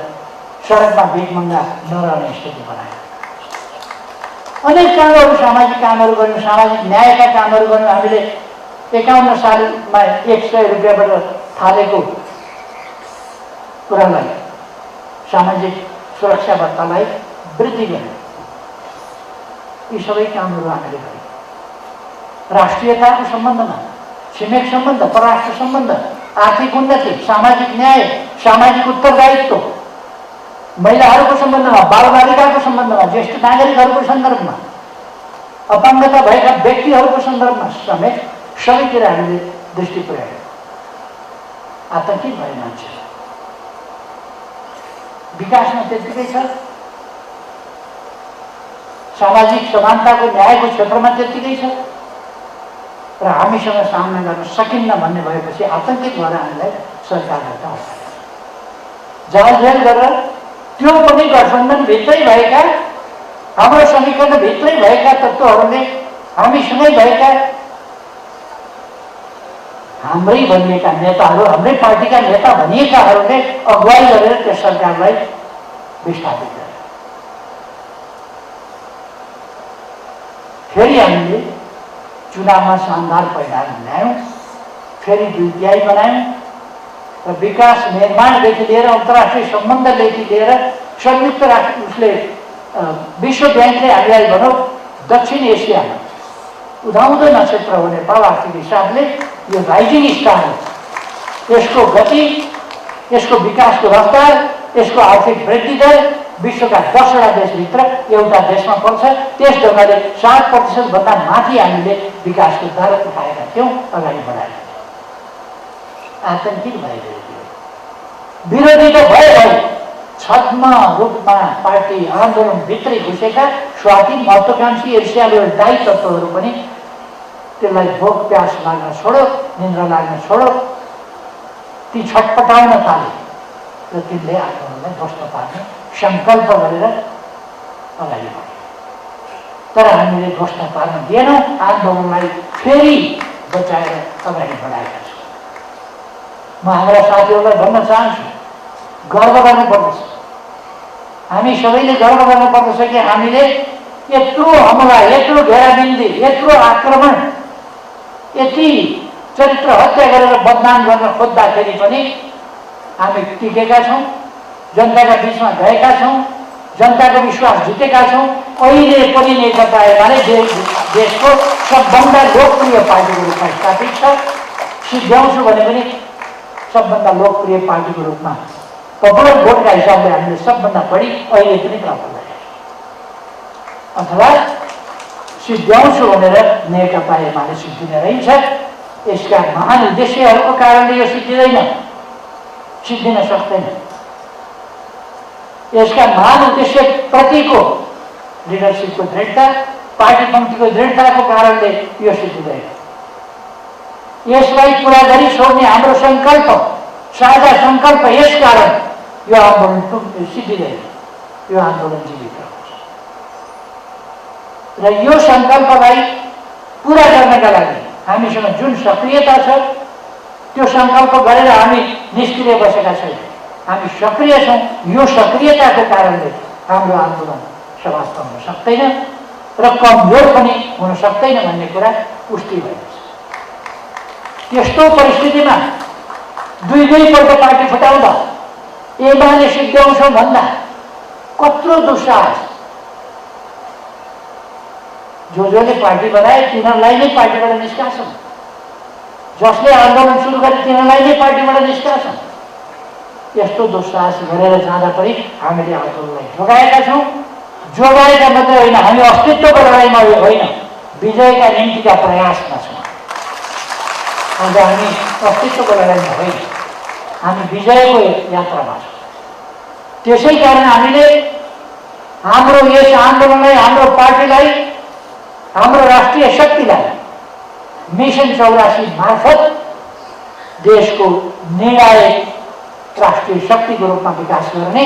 A: सडकमा भिखमङ्गा नरहने स्थिति बनायौँ। अनेक कामहरू, सामाजिक कामहरू गऱ्यौँ, सामाजिक न्यायका कामहरू गऱ्यौँ। हामीले 51 सालमा 100 रुपियाँबाट थालेको कुरालाई, सामाजिक सुरक्षा भत्तालाई वृद्धि गर्यौँ। यी सबै कामहरू हामीले गर्यौँ। राष्ट्रियताको सम्बन्धमा, छिमेक सम्बन्ध, परराष्ट्र सम्बन्ध, आर्थिक उन्नति, सामाजिक न्याय, सामाजिक उत्तरदायित्व, महिलाहरूको सम्बन्धमा, बालबालिकाको सम्बन्धमा, ज्येष्ठ नागरिकहरूको सन्दर्भमा, अपाङ्गता भएका व्यक्तिहरूको सन्दर्भमा समेत सबैतिर हामीले दृष्टि पुर्यायौँ। आतंकित भए मान्छे विकासमा त्यतिकै छ, सामाजिक समानताको न्यायको क्षेत्रमा त्यतिकै छ र हामीसँग सामना गर्न सकिन्न भन्ने भएपछि आतंकित भएर हामीलाई सरकारबाट हटायो। जालझेल गरेर त्यो पनि गठबन्धनभित्रै भएका, हाम्रो समीकरणभित्रै भएका तत्त्वहरूले, हामीसँगै भएका हाम्रै भनिएका नेताहरू, हाम्रै पार्टीका नेता भनिएकाहरूले अगुवाई गरेर त्यस सरकारलाई विस्थापित गरे। फेरि हामीले चुनावमा शानदार परिणाम ल्यायौँ, फेरि 2 तिहाई बनायौँ र विकास निर्माणदेखि लिएर अन्तर्राष्ट्रिय सम्बन्धदेखि लिएर संयुक्त राष्ट्र उसले विश्व ब्याङ्कले हामीलाई भनौँ दक्षिण एसियामा उदाउँदो नक्षत्र हो नेपाल। आर्थिक हिसाबले यो राइजिङ स्टार हो। यसको गति, यसको विकासको रफ्तार, यसको आर्थिक वृद्धि दर विश्वका 10वटा देशभित्र एउटा देशमा पर्छ। त्यस ढङ्गले 7% भन्दा माथि हामीले विकासको दर उठाएका थियौँ, अगाडि बढाएका थियौँ। आतंकित भइरहेको थियो, विरोधी त भयो, छद्म रूपमा पार्टी आन्दोलनभित्रै घुसेका स्वार्थी महत्त्वाकांक्षी ईर्ष्यालु दायी तत्त्वहरू पनि त्यसलाई भोक प्यास लाग्न छोड्यो, निन्द्रा लाग्न छोड्यो, ती छटपटाउन थाले र तिनले आन्दोलनलाई ध्वस्त पार्ने सङ्कल्प गरेर अगाडि बढ्यो। तर हामीले ध्वस्त पार्न दिएनौँ, आन्दोलनलाई फेरि बचाएर अगाडि बढाएका छौँ। म हाम्रा साथीहरूलाई भन्न चाहन्छु, गर्व गर्नुपर्दछ। हामी सबैले गर्व गर्नुपर्दछ कि हामीले यत्रो हमला, यत्रो घेराबन्दी, यत्रो आक्रमण, यति चरित्र हत्या गरेर बदनाम गर्न खोज्दाखेरि पनि हामी टिकेका छौँ, जनताका बिचमा गएका छौँ, जनताको विश्वास जितेका छौँ। अहिले पनि नेकपा एमाले देशको सबभन्दा लोकप्रिय पार्टीको रूपमा स्थापित छ। सिद्ध्याउँछु भने पनि सबभन्दा लोकप्रिय पार्टीको रूपमा पपुलर भोटका हिसाबले हामीले सबभन्दा बढी अहिले पनि प्राप्त गरेका छौँ। अथवा सिद्ध्याउँछु भनेर नेकपा एमाले सिद्धिने रहेछ। यसका महान उद्देश्यहरूको कारणले यो सिद्धिँदैन, सिद्धिन सक्दैन। यसका महान उद्देश्य प्रतिको लिडरसिपको दृढता, पार्टी पङ्क्तिको दृढताको कारणले यो सिद्धिँदैन। यसलाई पुरा गरी छोड्ने हाम्रो सङ्कल्प, साझा सङ्कल्प, यस कारण यो आन्दोलन सिद्धिँदैन, यो आन्दोलन जीवित रहन्छ। र यो सङ्कल्पलाई पुरा गर्नका लागि हामीसँग जुन सक्रियता छ, त्यो सङ्कल्प गरेर हामी निष्क्रिय बसेका छैनौँ, हामी सक्रिय छौँ। यो सक्रियताको कारणले हाम्रो आन्दोलन समाप्त हुन सक्दैन र कमजोर पनि हुन सक्दैन भन्ने कुरा पुष्टि भएको छ। त्यस्तो परिस्थितिमा दुईपल्ट पार्टी फुटाउँदा एमाले सिद्ध्याउँछौँ भन्दा कत्रो दुस्साहस। जसले पार्टी बनाए तिनीहरूलाई नै पार्टीबाट निष्कासन, जसले आन्दोलन सुरु गरे तिनीहरूलाई नै पार्टीबाट निष्कासन। यस्तो दुस्साहस गरेर जाँदा पनि हामीले आन्दोलनलाई जोगाएका छौँ। जोगाएका मात्रै होइन, हामी अस्तित्वको लडाइँमा होइन, विजयका निम्तिका प्रयासमा छौँ। आज हामी अस्तित्वको लडाइँमा होइन, हामी विजयको यात्रामा छौँ। त्यसै कारण हामीले हाम्रो यस आन्दोलनलाई, हाम्रो पार्टीलाई, हाम्रो राष्ट्रिय शक्तिलाई मिसन 84 मार्फत देशको निर्णायक राष्ट्रिय शक्तिको रूपमा विकास गर्ने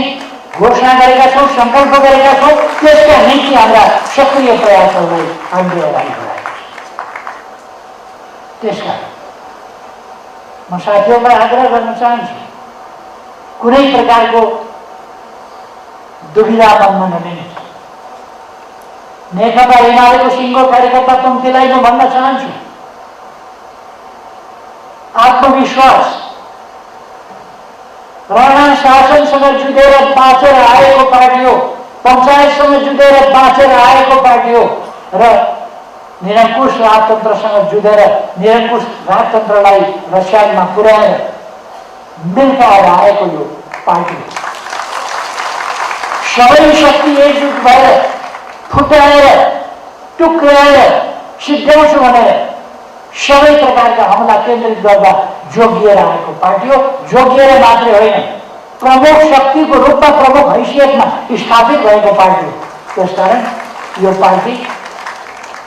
A: घोषणा गरेका छौँ, सङ्कल्प गरेका छौँ। त्यसका निम्ति हाम्रा सक्रिय प्रयासहरूलाई हामीले अगाडि बढाएका छौँ। त्यसकारण म साथीहरूलाई आग्रह गर्न चाहन्छु, कुनै प्रकारको दुविधा मनमा नलिनु। नेकपा एमालेको सिङ्गो कार्यकर्ता पङ्क्तिलाई म भन्न चाहन्छु, आत्मविश्वास, राणा शासनसँग जुधेर बाँचेर आएको पार्टी हो, पञ्चायतसँग जुधेर बाँचेर आएको पार्टी हो र निरङ्कुश राजतन्त्रसँग जुधेर निरङ्कुश राजतन्त्रलाई रस्यामा पुर्याएर मिल्काएर आएको यो पार्टी हो। सबै शक्ति एकजुट भएर फुटाएर टुक्राएर सिद्ध्याउँछु भनेर सबै प्रकारका हमला केन्द्रित गर्दा जोगिएर आएको पार्टी हो। जोगिएर मात्रै होइन, प्रमुख शक्तिको रूपमा, प्रमुख हैसियतमा स्थापित भएको पार्टी हो। त्यसकारण यो पार्टी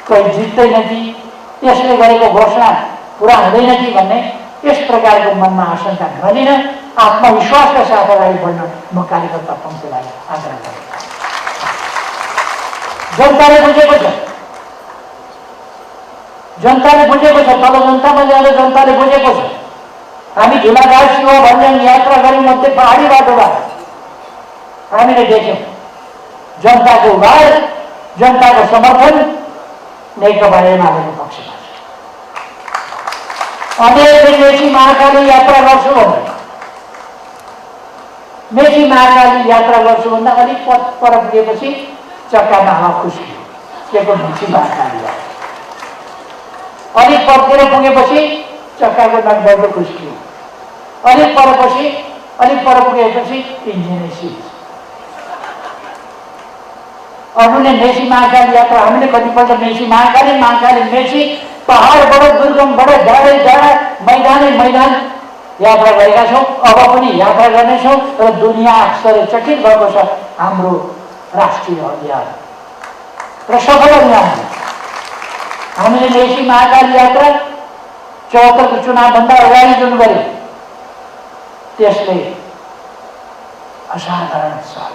A: कहीँ जित्दैन कि, यसले गरेको घोषणा पुरा हुँदैन कि भन्ने यस प्रकारको मनमा आशंका नलिन आत्मविश्वासका साथ अगाडि बढ्न म कार्यकर्ता पङ्क्तिलाई आग्रह गर्छु। जनताले बुझेको छ, जनताले बुझेको छ, तल जनतामा जाँदा जनताले बुझेको छ। हामी झुलाघाट शिव भन्ज्याङ यात्रा गऱ्यौँ मध्य पहाडी बाटोबाट। हामीले देख्यौँ जनताको उभार, जनताको समर्थन नेकपा एमालेको पक्षमा छ। अनेकले मेची महाकाली यात्रा गर्छु भन्दा, मेची महाकाली यात्रा गर्छु भन्दा अलिक पर पुगेपछि चक्कामा हावा खुस्कियो, के को मेची महाकाली यात्रा। अलिक परतिर पुगेपछि चक्काको नटबल्ट खुस्कियो, अलिक पर पुगेपछि इन्जिनै सिज। अरूले मेची महाकाली यात्रा, हामीले कतिपल्ट मेची महाकाली मेची पहाडबाट दुर्गमबाट डाँडा मैदान यात्रा गरेका छौँ। अब पनि यात्रा गर्नेछौँ र दुनियाँ आश्चर्यचकित भएको छ हाम्रो राष्ट्रिय अभियान र सफल अभियान। हामीले मेची महाकाल यात्रा 74 को चुनावभन्दा अगाडि जुन गर्यो त्यसले असाधारण साथ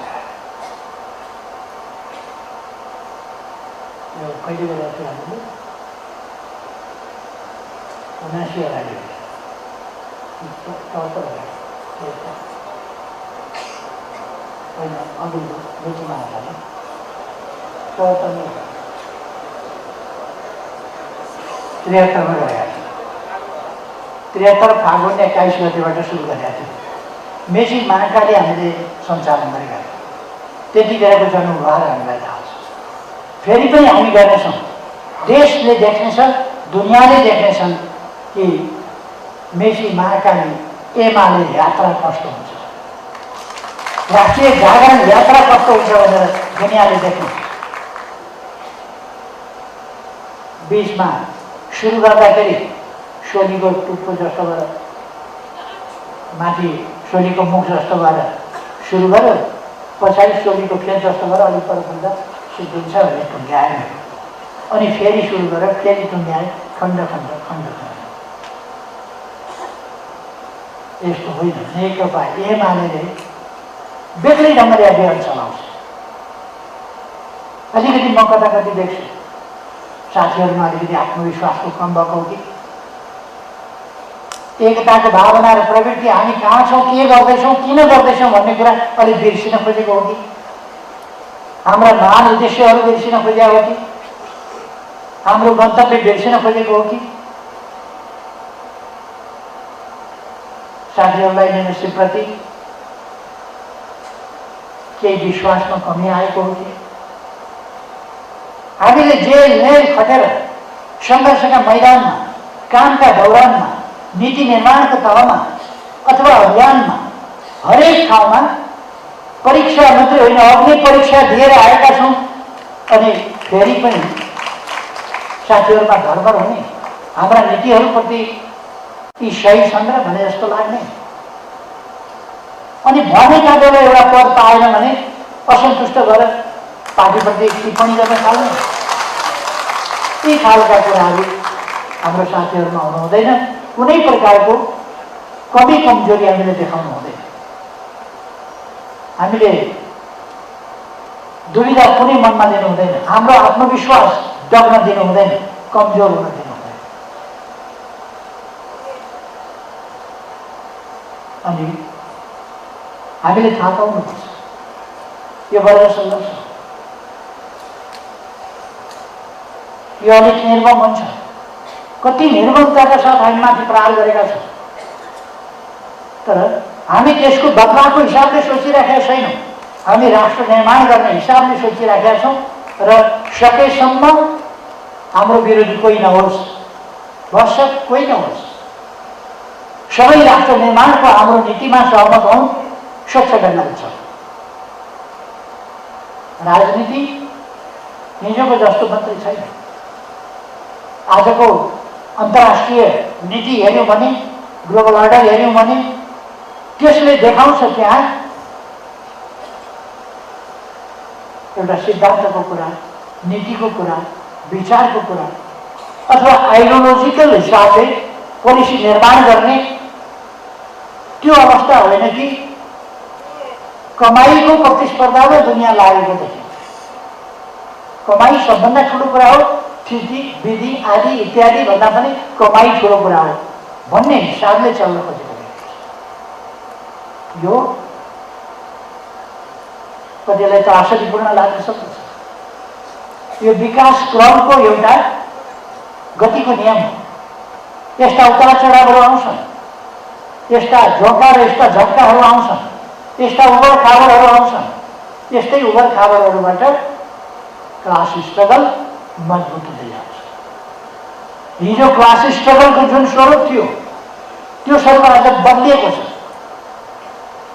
A: यो कहिले गरेको थियो हामीले 79 अगाडि होइन अघिल्लो मेची महाकाल 73 मा गरेका थियौँ। 73 फागुन 21 गतेबाट सुरु गरेका थियौँ। मेची महाकाली हामीले सञ्चालन गरेका थियौँ। त्यतिखेरको जनउभार हामीलाई थाहा छ। फेरि पनि हामी गर्नेछौँ। देशले देख्नेछ, दुनियाँले देख्नेछन् कि मेची महाकाली एमाले यात्रा कस्तो हुन्छ, राष्ट्रिय जागरण यात्रा कस्तो हुन्छ भनेर दुनियाँले देख्नेछ। बीचमा सुरु गर्दाखेरि सोलीको टुप्पो जस्तो भएर माथि सोलीको मुख जस्तो भएर सुरु गर्यो, पछाडि सोलीको फेद जस्तो भएर अलिक पर पुग्दा सिद्धिन्छ भने टुङ्ग्यायो। अनि फेरि सुरु गरेर फेरि टुङ्ग्यायो, खण्ड खण्ड खण्ड खण्ड। यस्तो होइन, नेकपा एमाले बेग्लै ढङ्गले अभियान चलाउँछ। अलिकति म कता कति देख्छु साथीहरूमा अलिकति आत्मविश्वासको कम भएको हो कि एकताको भावना र प्रवृत्ति हामी कहाँ छौँ, के गर्दैछौँ, किन गर्दैछौँ भन्ने कुरा अलिक बिर्सिन खोजेको हो कि हाम्रा महान उद्देश्यहरू बिर्सिन खोजेको हो कि हाम्रो गन्तव्य बिर्सिन खोजेको हो कि साथीहरूलाई लिडरसिपप्रति केही विश्वासमा कमी आएको हो कि हामीले जेल खटेर सङ्घर्षका मैदानमा, कामका दौरानमा, नीति निर्माणको तहमा अथवा अभियानमा हरेक ठाउँमा परीक्षा मात्रै होइन अग्नि परीक्षा दिएर आएका छौँ। अनि फेरि पनि साथीहरूमा धरभर हुने, हाम्रा नीतिहरूप्रति यी सही छन् र भने जस्तो लाग्ने, अनि भनेका बेला एउटा पद पाएन भने असन्तुष्ट भएर पार्टीप्रति टिप्पणी गर्न थाल्ने, यी खालका कुराहरू हाम्रो साथीहरूमा हुनु हुँदैन। कुनै प्रकारको कमी कमजोरी हामीले देखाउनु हुँदैन। हामीले दुविधा कुनै मनमा दिनु हुँदैन। हाम्रो आत्मविश्वास डग्न दिनु हुँदैन, कमजोर हुन दिनु हुँदैन। अनि हामीले थाहा पाउनुपर्छ यो वर्ग सङ्घर्ष यो अलिक निर्मम हुन्छ। कति निर्ममताका साथ हामी माथि प्रहार गरेका छौँ, तर हामी त्यसको बदलाको हिसाबले सोचिराखेका छैनौँ। हामी राष्ट्र निर्माण गर्ने हिसाबले सोचिराखेका छौँ र सकेसम्म हाम्रो विरोधी कोही नहोस्, भरसक कोही नहोस्, सबै राष्ट्र निर्माणको हाम्रो नीतिमा सहमत हौँ, स्वच्छ गर्न हुन्छ। राजनीति हिजोको जस्तो मात्रै छैन। आजको अन्तर्राष्ट्रिय नीति हेऱ्यौँ भने, ग्लोबल अर्डर हेऱ्यौँ भने त्यसले देखाउँछ त्यहाँ एउटा सिद्धान्तको कुरा, नीतिको कुरा, विचारको कुरा अथवा आइडियोलोजिकल हिसाबले पोलिसी निर्माण गर्ने त्यो अवस्था होइन कि कमाईको प्रतिस्पर्धामा दुनियाँ लागेको देखिन्छ। कमाई सबभन्दा ठुलो कुरा हो, स्थिति विधि आदि इत्यादि भन्दा पनि कमाई ठुलो कुरा हो भन्ने हिसाबले चल्न खोजेको यो कतिलाई त आश्चर्यपूर्ण लाग्न सक्छ। यो विकास क्रमको एउटा गतिको नियम हो। यस्ता उतार चढावहरू आउँछन्, यस्ता झोका र यस्ता झट्काहरू आउँछन्, यस्ता उबड खाबडहरू आउँछन्। यस्तै उबड खाबडहरूबाट क्लास स्ट्रगल मजबुत हुँदै जान्छ। हिजो क्लास स्ट्रगलको जुन स्वरूप थियो त्यो स्वरूप आज बदलिएको छ।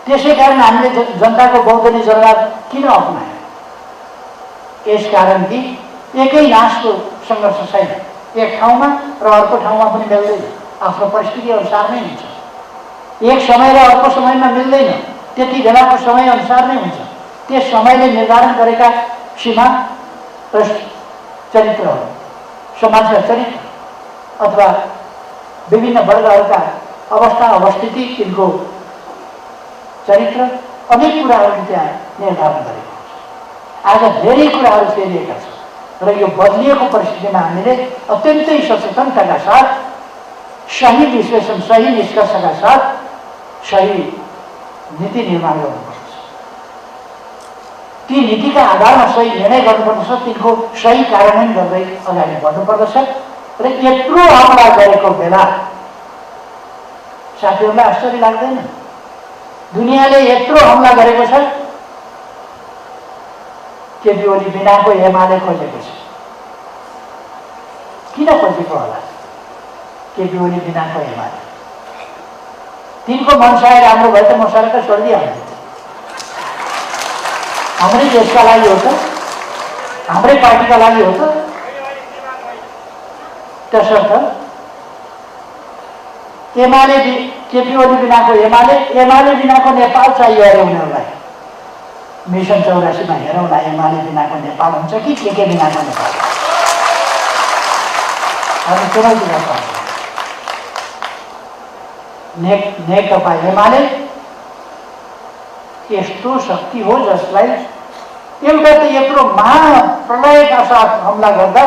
A: त्यसै कारण हामीले जनताको बौद्धनी जवाब किन अपनायौँ? यसकारण कि एकै नासको सङ्घर्ष छैन। एक ठाउँमा र अर्को ठाउँमा पनि मिल्दैन, आफ्नो परिस्थिति अनुसार नै हुन्छ। एक समय र अर्को समयमा मिल्दैन, त्यति बेलाको समय अनुसार नै हुन्छ। त्यस समयले निर्धारण गरेका सीमा र चरित्रहरू समाजका चरित्र अथवा विभिन्न वर्गहरूका अवस्था अवस्थिति, तिनको चरित्र, अनेक कुराहरू त्यहाँ निर्धारण गरेको हुन्छ। आज धेरै कुराहरू फेरिएका छन् र यो बदलिएको परिस्थितिमा हामीले अत्यन्तै सचेतनताका साथ, सही विश्लेषण, सही निष्कर्षका साथ सही नीति निर्माण गर्नुपर्छ। ती नीतिका आधारमा सही निर्णय गर्नुपर्दछ, तिनको सही कार्यान्वयन गर्दै अगाडि बढ्नुपर्दछ। र यत्रो हमला गरेको बेला साथीहरूलाई आश्चर्य लाग्दैन? दुनियाँले यत्रो हमला गरेको छ, केपी ओली बिनाको एमाले खोजेको छ। किन खोजेको होला केपी ओली बिनाको एमाले? तिनको मनसाय राम्रो भए त म सरकार छोडिदिइहाल्छु। हाम्रै देशका लागि हो त, हाम्रै पार्टीका लागि हो त। त्यसर्थ एमाले, केपी ओली बिनाको एमाले, एमाले बिनाको नेपाल चाहियो अरे उनीहरूलाई। मिसन 84 मा हेरौँला एमाले बिनाको नेपाल हुन्छ कि के बिनाको नेपाल। हामी चुनौती गर्छौँ। नेकपा एमाले यस्तो शक्ति हो जसलाई एउटा त यत्रो महाप्रलयका साथ हमला गर्दा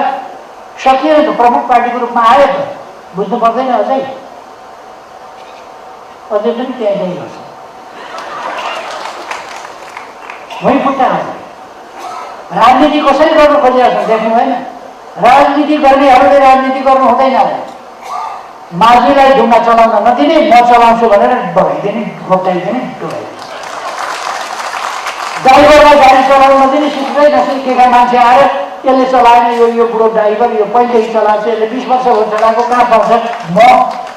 A: सकिएन त, प्रमुख पार्टीको रूपमा आयो त। बुझ्नु पर्दैन? अझै पनि त्यही गर्छ। वही खुट्टा राजनीति कसरी गर्नु खोजिरहेको छ देख्नु भएन? राजनीति गर्नेहरूले राजनीति गर्नु हुँदैन। माझीलाई ढुङ्गा चलाउन नदिने, म चलाउँछु भनेर बगाइदिने, घोप्टाइदिने, डुबाइदिने। ड्राइभरलाई गाडी चलाउन नदिने, सिक्दै नसिकेका मान्छे आएर यसले चलाएन, यो बुढो ड्राइभर, यो पहिल्यै चलाएको, यसले 20 वर्ष हो चलाएको, कहाँ पाउँछ? म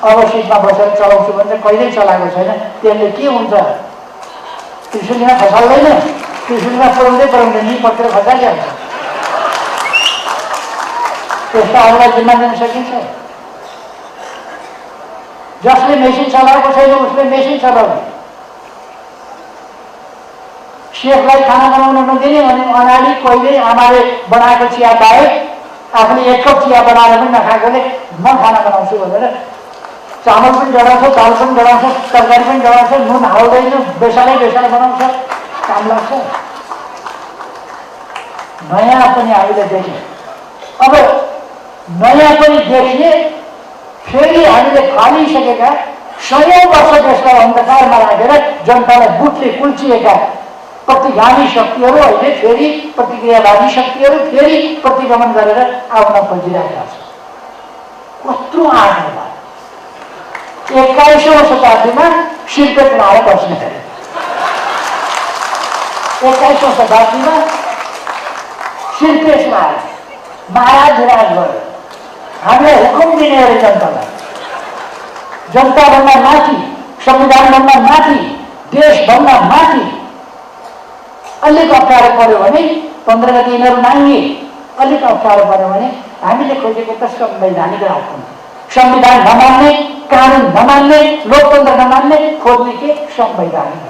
A: अब सिटमा बसेर चलाउँछु भने कहिल्यै चलाएको छैन। त्यसले के हुन्छ? त्रिशुलीमा खसाल्दैन, त्रिशुलीमा पुऱ्याउँदै नि पक्रेर खसालिहाल्छ। त्यस्ताहरूलाई जिम्मा दिन सकिन्छ? जसले मेसिन चलाएको छैन उसले मेसिन चलाउने। सेफलाई खाना बनाउन नदिने अनि अनाडी कहिले आमाले बनाएको चिया बाहेक आफूले एक कप चिया बनाएर पनि नखाएकोले म खाना बनाउँछु भनेर चामल पनि डढाउँछ, दाल पनि डढाउँछ, तरकारी पनि डढाउँछ, नुन हाल्दैन, बेसालै बनाउँछ, काम लाग्छ। नयाँ पनि हामीले देख्यौँ। अब नयाँ पनि देखिए फेरि हामीले थालिसकेका 100 वर्ष देशलाई अन्धकारमा राखेर जनतालाई बुटले कुल्चिएका प्रतिगामी शक्तिहरू अहिले फेरि प्रतिक्रियावादी शक्तिहरू फेरि प्रतिगमन गरेर आउन खोजिरहेका छन्। कत्रो आगमा 21औं शताब्दीमा सिरपेट लाएर बस्ने गरे। 21औं शताब्दीमा सिरपेट लाएर महाराज गरे। हामीलाई हुकुम दिने अरे जनतालाई, जनताभन्दा माथि, संविधानभन्दा माथि, देशभन्दा माथि। अलिक अप्ठ्यारो पर्यो भने 15 गते यिनीहरू नाङ्गे, अलिक अप्ठ्यारो पर्यो भने हामीले खोजेको त संवैधानिक राजतन्त्र। संविधान नमान्ने, कानुन नमान्ने, लोकतन्त्र नमान्ने, खोज्ने के संवैधानिक।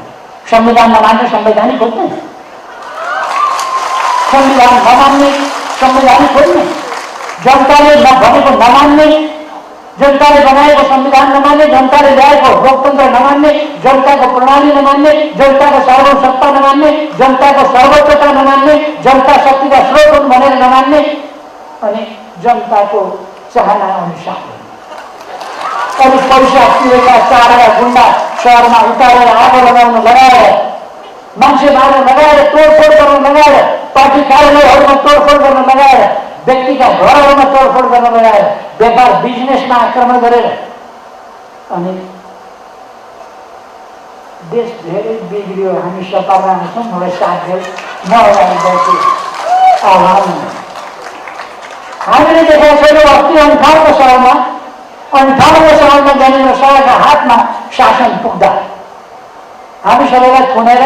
A: संविधान नमान्ने संवैधानिक खोज्ने, संविधान नमान्ने संवैधानिक खोज्ने, जनताले नभनेको नमान्ने, जनताले बनाएको संविधान नमान्ने, जनताले ल्याएको लोकतन्त्र नमान्ने, जनताको प्रणाली नमान्ने, जनताको सार्वसत्ता नमान्ने, जनताको सर्वोच्चता नमान्ने, जनता शक्तिका स्रोत हुन् भनेर नमान्ने, अनि जनताको चाहना अनुसार अनि पैसा तिरेका 4 गुण्डा सहरमा उतारेर आगो लगाउन लगाएर, मान्छे मार्न लगाएर, तोडफोड गर्न लगाएर, पार्टी कार्यालयहरूमा तोडफोड गर्न लगाएर, व्यक्तिका घरहरूमा तोडफोड गर्न लगाएर, व्यापार बिजनेसमा आक्रमण गरेर अनि देश धेरै बिग्रियो। हामी सत्तामा छौँ, मलाई साथ देऊ, म अगाडि बढ्छु। हामीले देखेका छैनौँ अस्ति 58 सालमा 58 सालमा ज्ञानेन्द्र शाहका हातमा शासन पुग्दा हामी सबैलाई थुनेर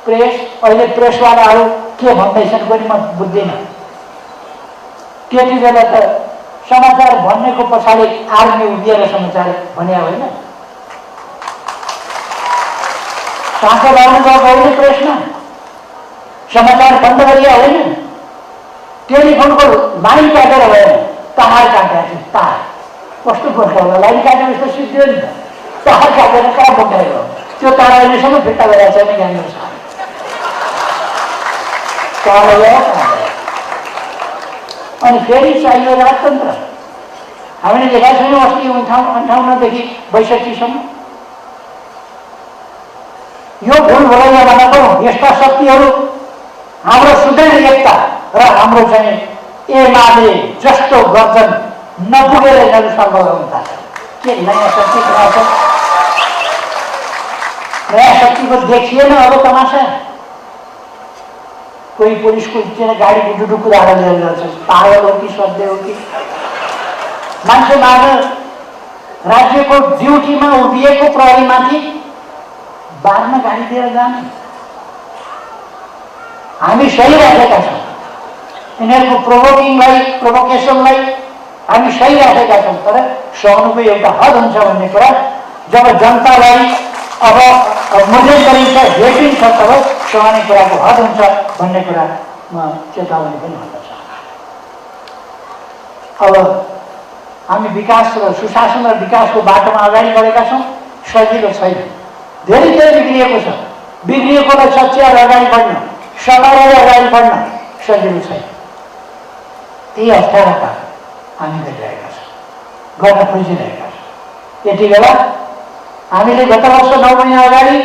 A: प्रेस, अहिले प्रेसवालाहरू के भन्दैछन् पनि म बुझ्दिनँ। त्यति बेला त समाचार भन्नेको पछाडि आर्मी उभिएर समाचार भने होइन, साँचो लाउनु गएको होइन, प्रेसमा समाचार बन्द गरिया होइन। टेलिफोनको लाइन काटेर भएन, तार काटेको थियो। तार कस्तो गोर्खा होला, लाइन काटेर यस्तो सिद्धि नि त, तार काटेर कहाँ बोकाएको त्यो तार अहिलेसम्म फिर्ता गरिरहेको छैन ज्ञान कहाँ गयो। अनि फेरि चाहियो राजतन्त्र। हामीले देखाएको छैनौँ अस्ति 58देखि 62सम्म। यो भुल भुलैया बनाएको यस्ता शक्तिहरू हाम्रो सुदृढ एकता र हाम्रो चाहिँ एमाले जस्तो गर्जन नपुगेर यिनीहरू सम्भव हुन्छ। के नयाँ शक्ति बनाउँछ? नयाँ शक्तिको देखिएन अब तमासा। कोही पुलिसको गाडी डुडु कुदाएर लिएर जान्छ, पागल हो कि सध्य हो कि? मान्छे माग राज्यको ड्युटीमा उभिएको प्रहरीमाथि बारमा गाडी लिएर जाने हामी सही राखेका छौँ। यिनीहरूको प्रोभोकेसनलाई हामी सही राखेका छौँ। तर सहनुको एउटा हद हुन्छ भन्ने कुरा जब जनतालाई अब मूल्यन गरिन्छ, भेटिन्छ, तब सहने कुराको हद हुन्छ भन्ने कुरा म चेतावनी पनि भन्न चाहन्छु। अब हामी विकास र सुशासन र विकासको बाटोमा अगाडि बढेका छौँ। सजिलो छैन, धेरै बिग्रिएको छ। बिग्रिएकोलाई सच्याएर अगाडि बढ्न, सघाएर अगाडि बढ्न सजिलो छैन। त्यही अप्ठ्यारोता हामी गरिरहेका छौँ, गर्न खोजिरहेका छौँ। यति बेला हामीले गत वर्ष 9 महिना अगाडि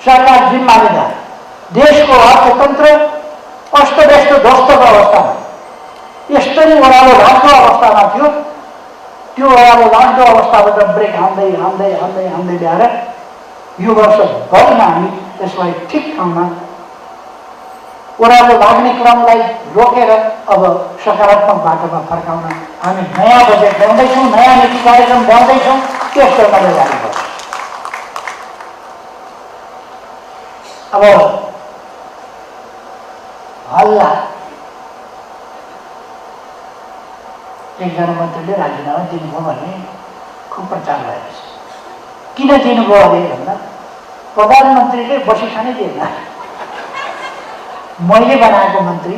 A: सरकार जिम्मा लिँदा देशको अर्थतन्त्र अस्तव्यस्त ध्वस्तको अवस्थामा, यस्तरी ओह्रालो लाग्दो अवस्थामा थियो। त्यो ओह्रालो लाग्दो अवस्थाबाट ब्रेक हान्दै हान्दै हान्दै हान्दै ल्याएर यो वर्षभरिमा हामी त्यसलाई ठिक ठाउँमा ओह्रालो लाग्ने क्रमलाई रोकेर अब सकारात्मक बाटोमा फर्काउन हामी नयाँ बजेट ल्याउँदैछौँ, नयाँ नीति कार्यक्रम ल्याउँदैछौँ। त्यस क्रमले जानुपर्छ। अब हल्ला एकजना मन्त्रीले राजीनामा दिनुभयो भन्ने खुब प्रचार भएको छ। किन दिनुभयो अरे भन्दा प्रधानमन्त्रीले बसी खानै दिएन। मैले बनाएको मन्त्री,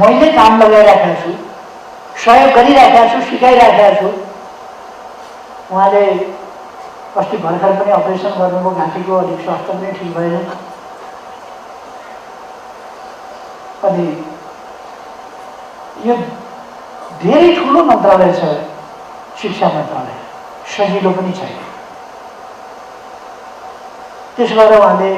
A: मैले काम लगाइराखेको छु, सहयोग गरिराखेको छु, सिकाइराखेको छु। उहाँले अस्ति भर्खर पनि अपरेसन गर्नुभयो, घाँटीको अलिक स्वास्थ्य पनि ठिक भएन। अनि यो धेरै ठुलो मन्त्रालय छ शिक्षा मन्त्रालय, सजिलो पनि छैन। त्यसो भएर उहाँले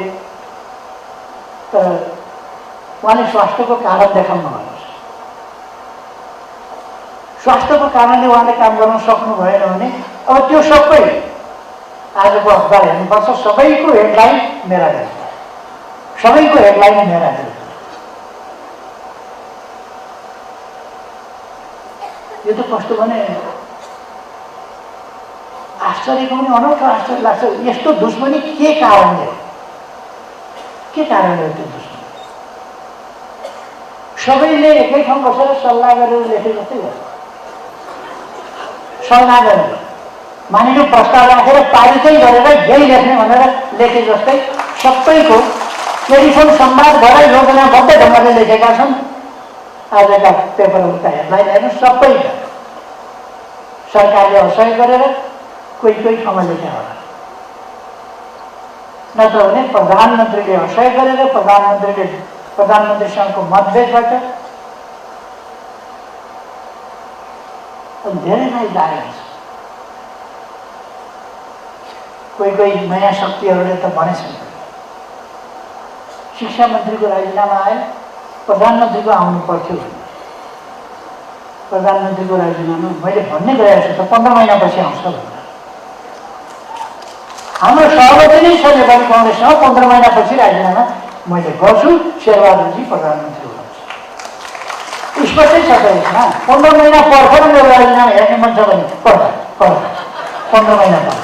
A: स्वास्थ्यको कारण देखाउनु भन्नुहोस्। स्वास्थ्यको कारणले उहाँले काम गर्न सक्नु भएन भने अब त्यो सबै आजको अखबार हेर्नुपर्छ। सबैको हेडलाइन मेरा देश, सबैको हेडलाइन मेरा देश। यो त कस्तो भने आश्चर्यको पनि अनौठो आश्चर्य लाग्छ। यस्तो दुश्मनी के कारणले हो? के कारणले हो त्यो दुश्मनी? सबैले एकै ठाउँ बसेर सल्लाह गरेर लेखे जस्तै गर्छ। सल्लाह गरेर मानिलिउँ प्रस्ताव राखेर पारितै गरेर यही लेख्ने भनेर लेखे जस्तै सबैको टेलिफोन संवादबाट योजनाबद्ध ढङ्गले लेखेका छन्। आजका पेपरहरूका हेडलाइन हेर्नु, सबैका सरकारले असहयोग गरेर कोही ठाउँमा लेखे होला। नत्र भने प्रधानमन्त्रीले असहयोग गरेर प्रधानमन्त्रीसँगको मतभेदबाट धेरैलाई लागेको छ। कोही नयाँ शक्तिहरूले त भनेछन् शिक्षा मन्त्रीको राजीनामा आयो, प्रधानमन्त्रीको आउनु पर्थ्यो। प्रधानमन्त्रीको राजीनामा मैले भन्ने गएको छु त 15 महिनापछि आउँछ भनेर। हाम्रो सहमति नै छ नेपाली कङ्ग्रेससँग 15 महिनापछि राजीनामा मैले गर्छु, शेरबहादुरजी प्रधानमन्त्री हुनुहुन्छ। स्पष्टै छ त यसमा। 15 महिना पर्खेर मेरो राजीनामा हेर्ने मन छ भने पर्छ 15 महिना पर्छ।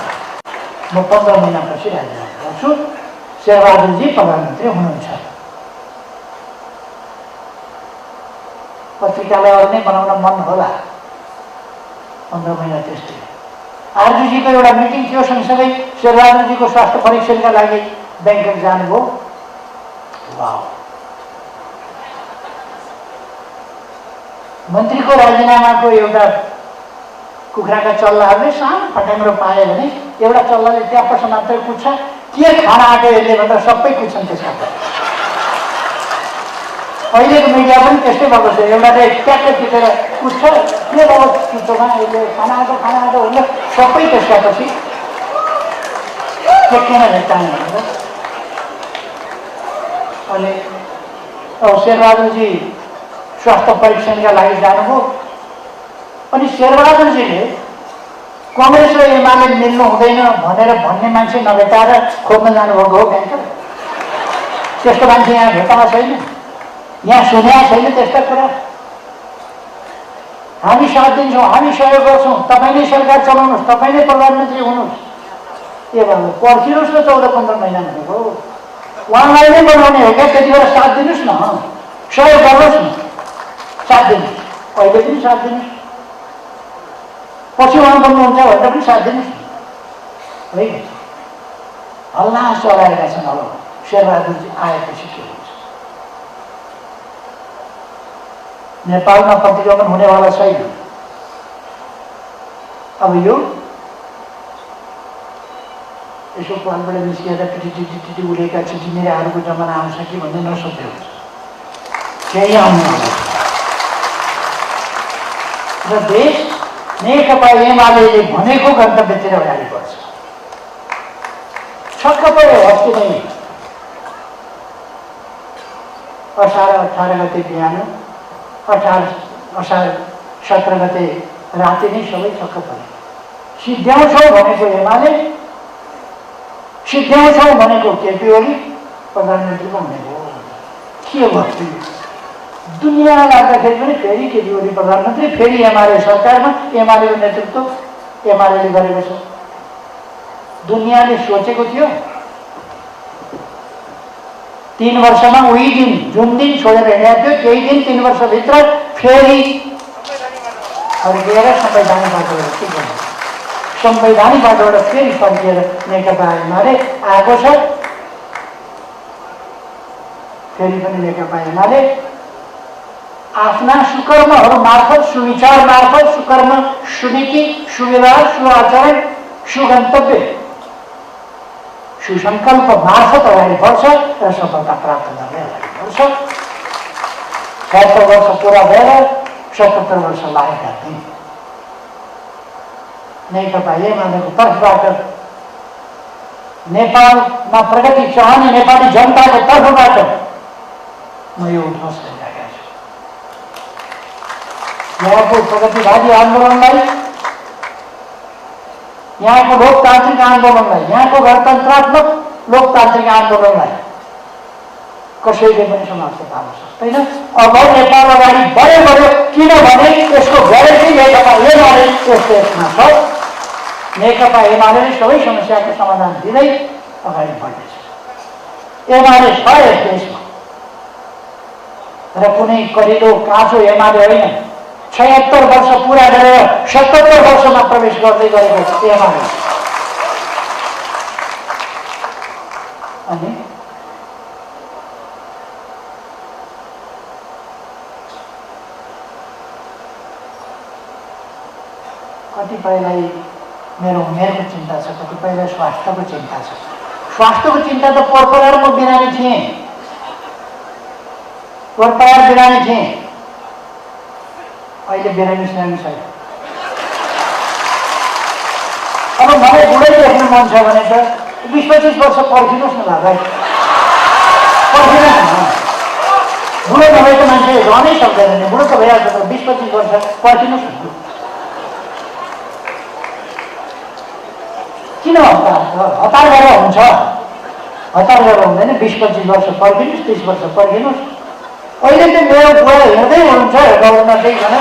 A: म 15 महिनापछि राजीनामा गर्छु, शेरबहादुरजी प्रधानमन्त्री हुनुहुन्छ। पत्रिकालाई अरू नै बनाउन मन होला। 15 महिना त्यस्तै। आरजुजीको एउटा मिटिङ थियो, सँगसँगै शेरबहादुरजीको स्वास्थ्य परीक्षणका लागि ब्याङ्कक जानुभयो। वाह, मन्त्रीको राजीनामाको एउटा कुखुराका चल्लाहरूले सानो फट्याङ्ग्रो पायो भने एउटा चल्लाले त्यहाँ पर्छ मात्रै कुद्छ, के खान आएको यसले भन्दा सबै कुद्छन् त्यसमा। अहिलेको मिडिया पनि त्यस्तै भएको छ, एउटाले ट्याक्कै टिपेर कुद्छ, के भयो चित्तोमा यसले खाना आएको हुन्छ, सबै त्यसका पछि टेक्केन भेट्टान भनेर। अनि अब शेरबहादुरजी स्वास्थ्य परीक्षणका लागि जानुभयो। अनि शेरबहादुरजीले कङ्ग्रेस र एमाले मिल्नु हुँदैन भनेर भन्ने मान्छे नभेटाएर खोज्न जानुभएको हो ब्याङ्क। त्यस्तो मान्छे यहाँ भेटाएको छैन, यहाँ सुनेको छैन त्यस्ता कुरा। हामी साथ दिन्छौँ, हामी सहयोग गर्छौँ, तपाईँ नै सरकार चलाउनुहोस्, तपाईँ नै प्रधानमन्त्री हुनुहोस्। ए भन्नु पर्खिनुहोस् न 14-15 महिना भनेको उहाँलाई नै बनाउने हो क्या। त्यति बेला साथ दिनुहोस् न, सहयोग गर्नुहोस् न, साथ दिनुहोस्, अहिले पनि साथ दिनुहोस्, पछि उहाँ बन्नुहुन्छ भनेर पनि साथ दिनुहोस् है। हल्ला चलाएका छन्। अब शेरबहादुरजी आएपछि के हुन्छ? नेपालमा प्रतिगमन हुनेवाला छैन। अब यो यसो पालबाट निस्किएर टिटी उडेका छिटिनेराहरूको जमाना आउँछ कि भन्ने नसोध्दै हुन्छ, केही आउनु र देश नेकपा एमाले भनेको गन्तव्यतिर अगाडि बढ्छ। छक्क पऱ्यो अस्ति नै असार 18 गते बिहान, 18 असार 17 गते राति नै सबै छक्क पऱ्यो। सिद्ध्याउँछौँ भनेको एमाले, सिद्ध्याउँछौँ भनेको केपी ओली प्रधानमन्त्रीको हुनेको के भयो? दुनियाँ लाग्दाखेरि पनि फेरि केपी ओली प्रधानमन्त्री, फेरि एमाले सरकारमा, एमालेको नेतृत्व एमाले गरेको छ। दुनियाँले सोचेको थियो 3 वर्षमा उही दिन जुन दिन छोडेर हिँडेको थियो त्यही दिन 3 वर्षभित्र फेरि फर्किएर संवैधानिक बाटोबाट के गर्नु, संवैधानिक बाटोबाट फेरि फर्किएर नेकपा एमाले आएको छ। फेरि पनि नेकपा एमाले आफ्ना सुकर्महरू मार्फत, सुविचार मार्फत, सुकर्म, सुनीति, सुव्यवहार, सुआचरण, सुगन्तव्य, सुसङ्कल्प मार्फत अगाडि बढ्छ र सफलता प्राप्त गर्दै अगाडि बढ्छ। 70 वर्ष पुरा भएर 77 वर्ष लागेका थिए। नेकपा एमालेको तर्फबाट नेपालमा प्रगति चाहने नेपाली जनताको तर्फबाट म यो उद्घोष गरिरहेको छु। यहाँको प्रगतिवादी आन्दोलनलाई, यहाँको लोकतान्त्रिक आन्दोलनलाई, यहाँको गणतन्त्रात्मक लोकतान्त्रिक आन्दोलनलाई कसैले पनि समाप्त पार्न सक्दैन। अब नेपाल अगाडि बढ्यो किनभने यसको ग्यारेन्टी नेकपा एमाले यस देशमा छ। नेकपा एमाले सबै समस्याको समाधान दिँदै अगाडि बढ्नेछ। एमाले छ यस देशमा र कुनै कलिलो काँचो एमाले होइन। 76 वर्ष पुरा गरेर 77 वर्षमा प्रवेश गर्दै गरेको एमाले। अनि कतिपयलाई मेरो उमेरको चिन्ता छ, कतिपयलाई स्वास्थ्यको चिन्ता छ। स्वास्थ्यको चिन्ता त पोहोर म बिरामी थिएँ, पोहोर बिरामी थिएँ, अहिले बिरामी छैन। अब मलाई बुढै देख्नु मन छ भने त 20-25 वर्ष पर्खिनुहोस् न भाइ, पर्खिनुहोस् न। बुढो नभएको मान्छे रहनै सक्दैन नि, बुढो त भइहाल्छ तर 20-25 वर्ष पर्खिनुहोस् न। किन हतार गरेर हुन्छ? हतार गरेर हुँदैन। 20-25 वर्ष पर्खिनुहोस्, 30 वर्ष पर्खिनुहोस्। अहिले चाहिँ मेरो बुवा हिँड्दै हुनुहुन्छ गभर्नर देखिकन,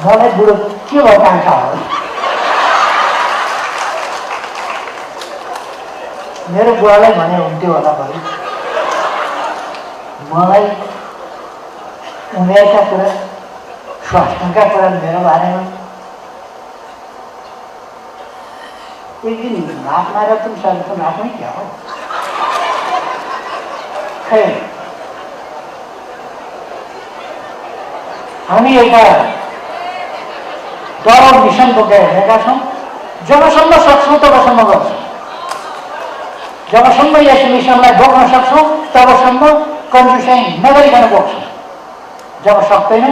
A: मलाई बुढो के भयो काङ्क्षा हो? मेरो बुवालाई भने हुन्थ्यो होला भरि। मलाई उमेरका कुरा, स्वास्थ्यका कुरा मेरो बारेमा एक दिन नाक मारेर पनि राख्नै क्या हो? खै हामी एउटा गौरव मिसन बोकेर हिँडेका छौँ। जबसम्म सक्छौँ तबसम्म गर्छौँ। जबसम्म यस मिसनलाई बोक्न सक्छौँ तबसम्म कन्जुसाइ नगरिकन बोक्छौँ। जब सक्दैन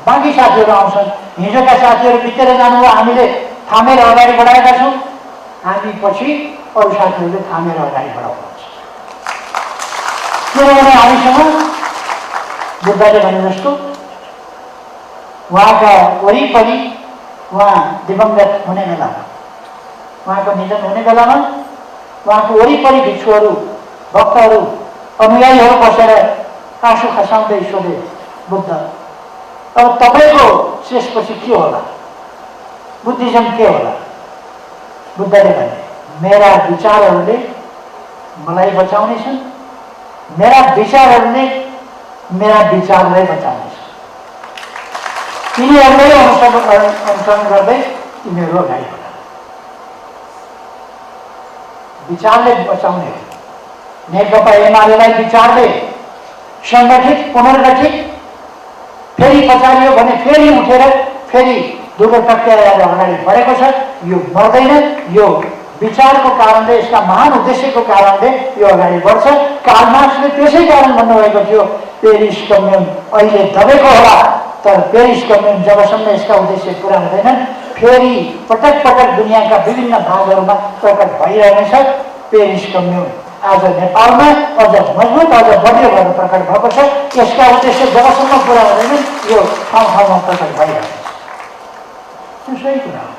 A: बाँकी साथीहरू आउँछन्। हिजोका साथीहरू बितेर जानुभयो, हामीले थामेर अगाडि बढाएका छौँ। हामी पछि अरू साथीहरूले थामेर अगाडि बढाउनुहुन्छ। किनभने हामीसँग बुद्धले भने जस्तो उहाँका वरिपरि उहाँ दिवंगत हुने बेलामा, उहाँको निधन हुने बेलामा उहाँको वरिपरि भिक्षुहरू, भक्तहरू, अनुयायीहरू बसेर आँसु खसाउँदै सोधे, बुद्ध अब तपाईँको शेषपछि के होला? बुद्धिज्म के होला? बुद्धले भने मेरा विचारहरूले मलाई बचाउनेछन्, मेरा विचारहरूले मेरा विचारलाई बचाउनेछ। तिनीहरूलाई अनुसरण गर्दै तिनीहरू अगाडि बढ। विचारले बचाउने हो। नेकपा एमालेलाई विचारले सङ्गठित, पुनर्गठित, फेरि पछाडियो भने फेरि उठेर फेरि दुलो टक्क्याएर अगाडि बढेको छ। यो मर्दैन। यो विचारको कारणले, यसका महान उद्देश्यको कारणले यो अगाडि बढ्छ। कार्ल मार्क्सले त्यसै कारण भन्नुभएको थियो पेरिस कम्युन अहिले दबेको होला, तर पेरिस कम्युन जबसम्म यसका उद्देश्य पुरा हुँदैनन् फेरि पटक पटक दुनियाँका विभिन्न भागहरूमा प्रकट भइरहेछ। पेरिस कम्युन आज नेपालमा अझ मजबुत, अझ बलियो भएर प्रकट भएको छ। यसका उद्देश्य जबसम्म पुरा हुँदैनन् यो ठाउँ ठाउँमा प्रकट भइरहेछ। त्यो सही कुरा हो।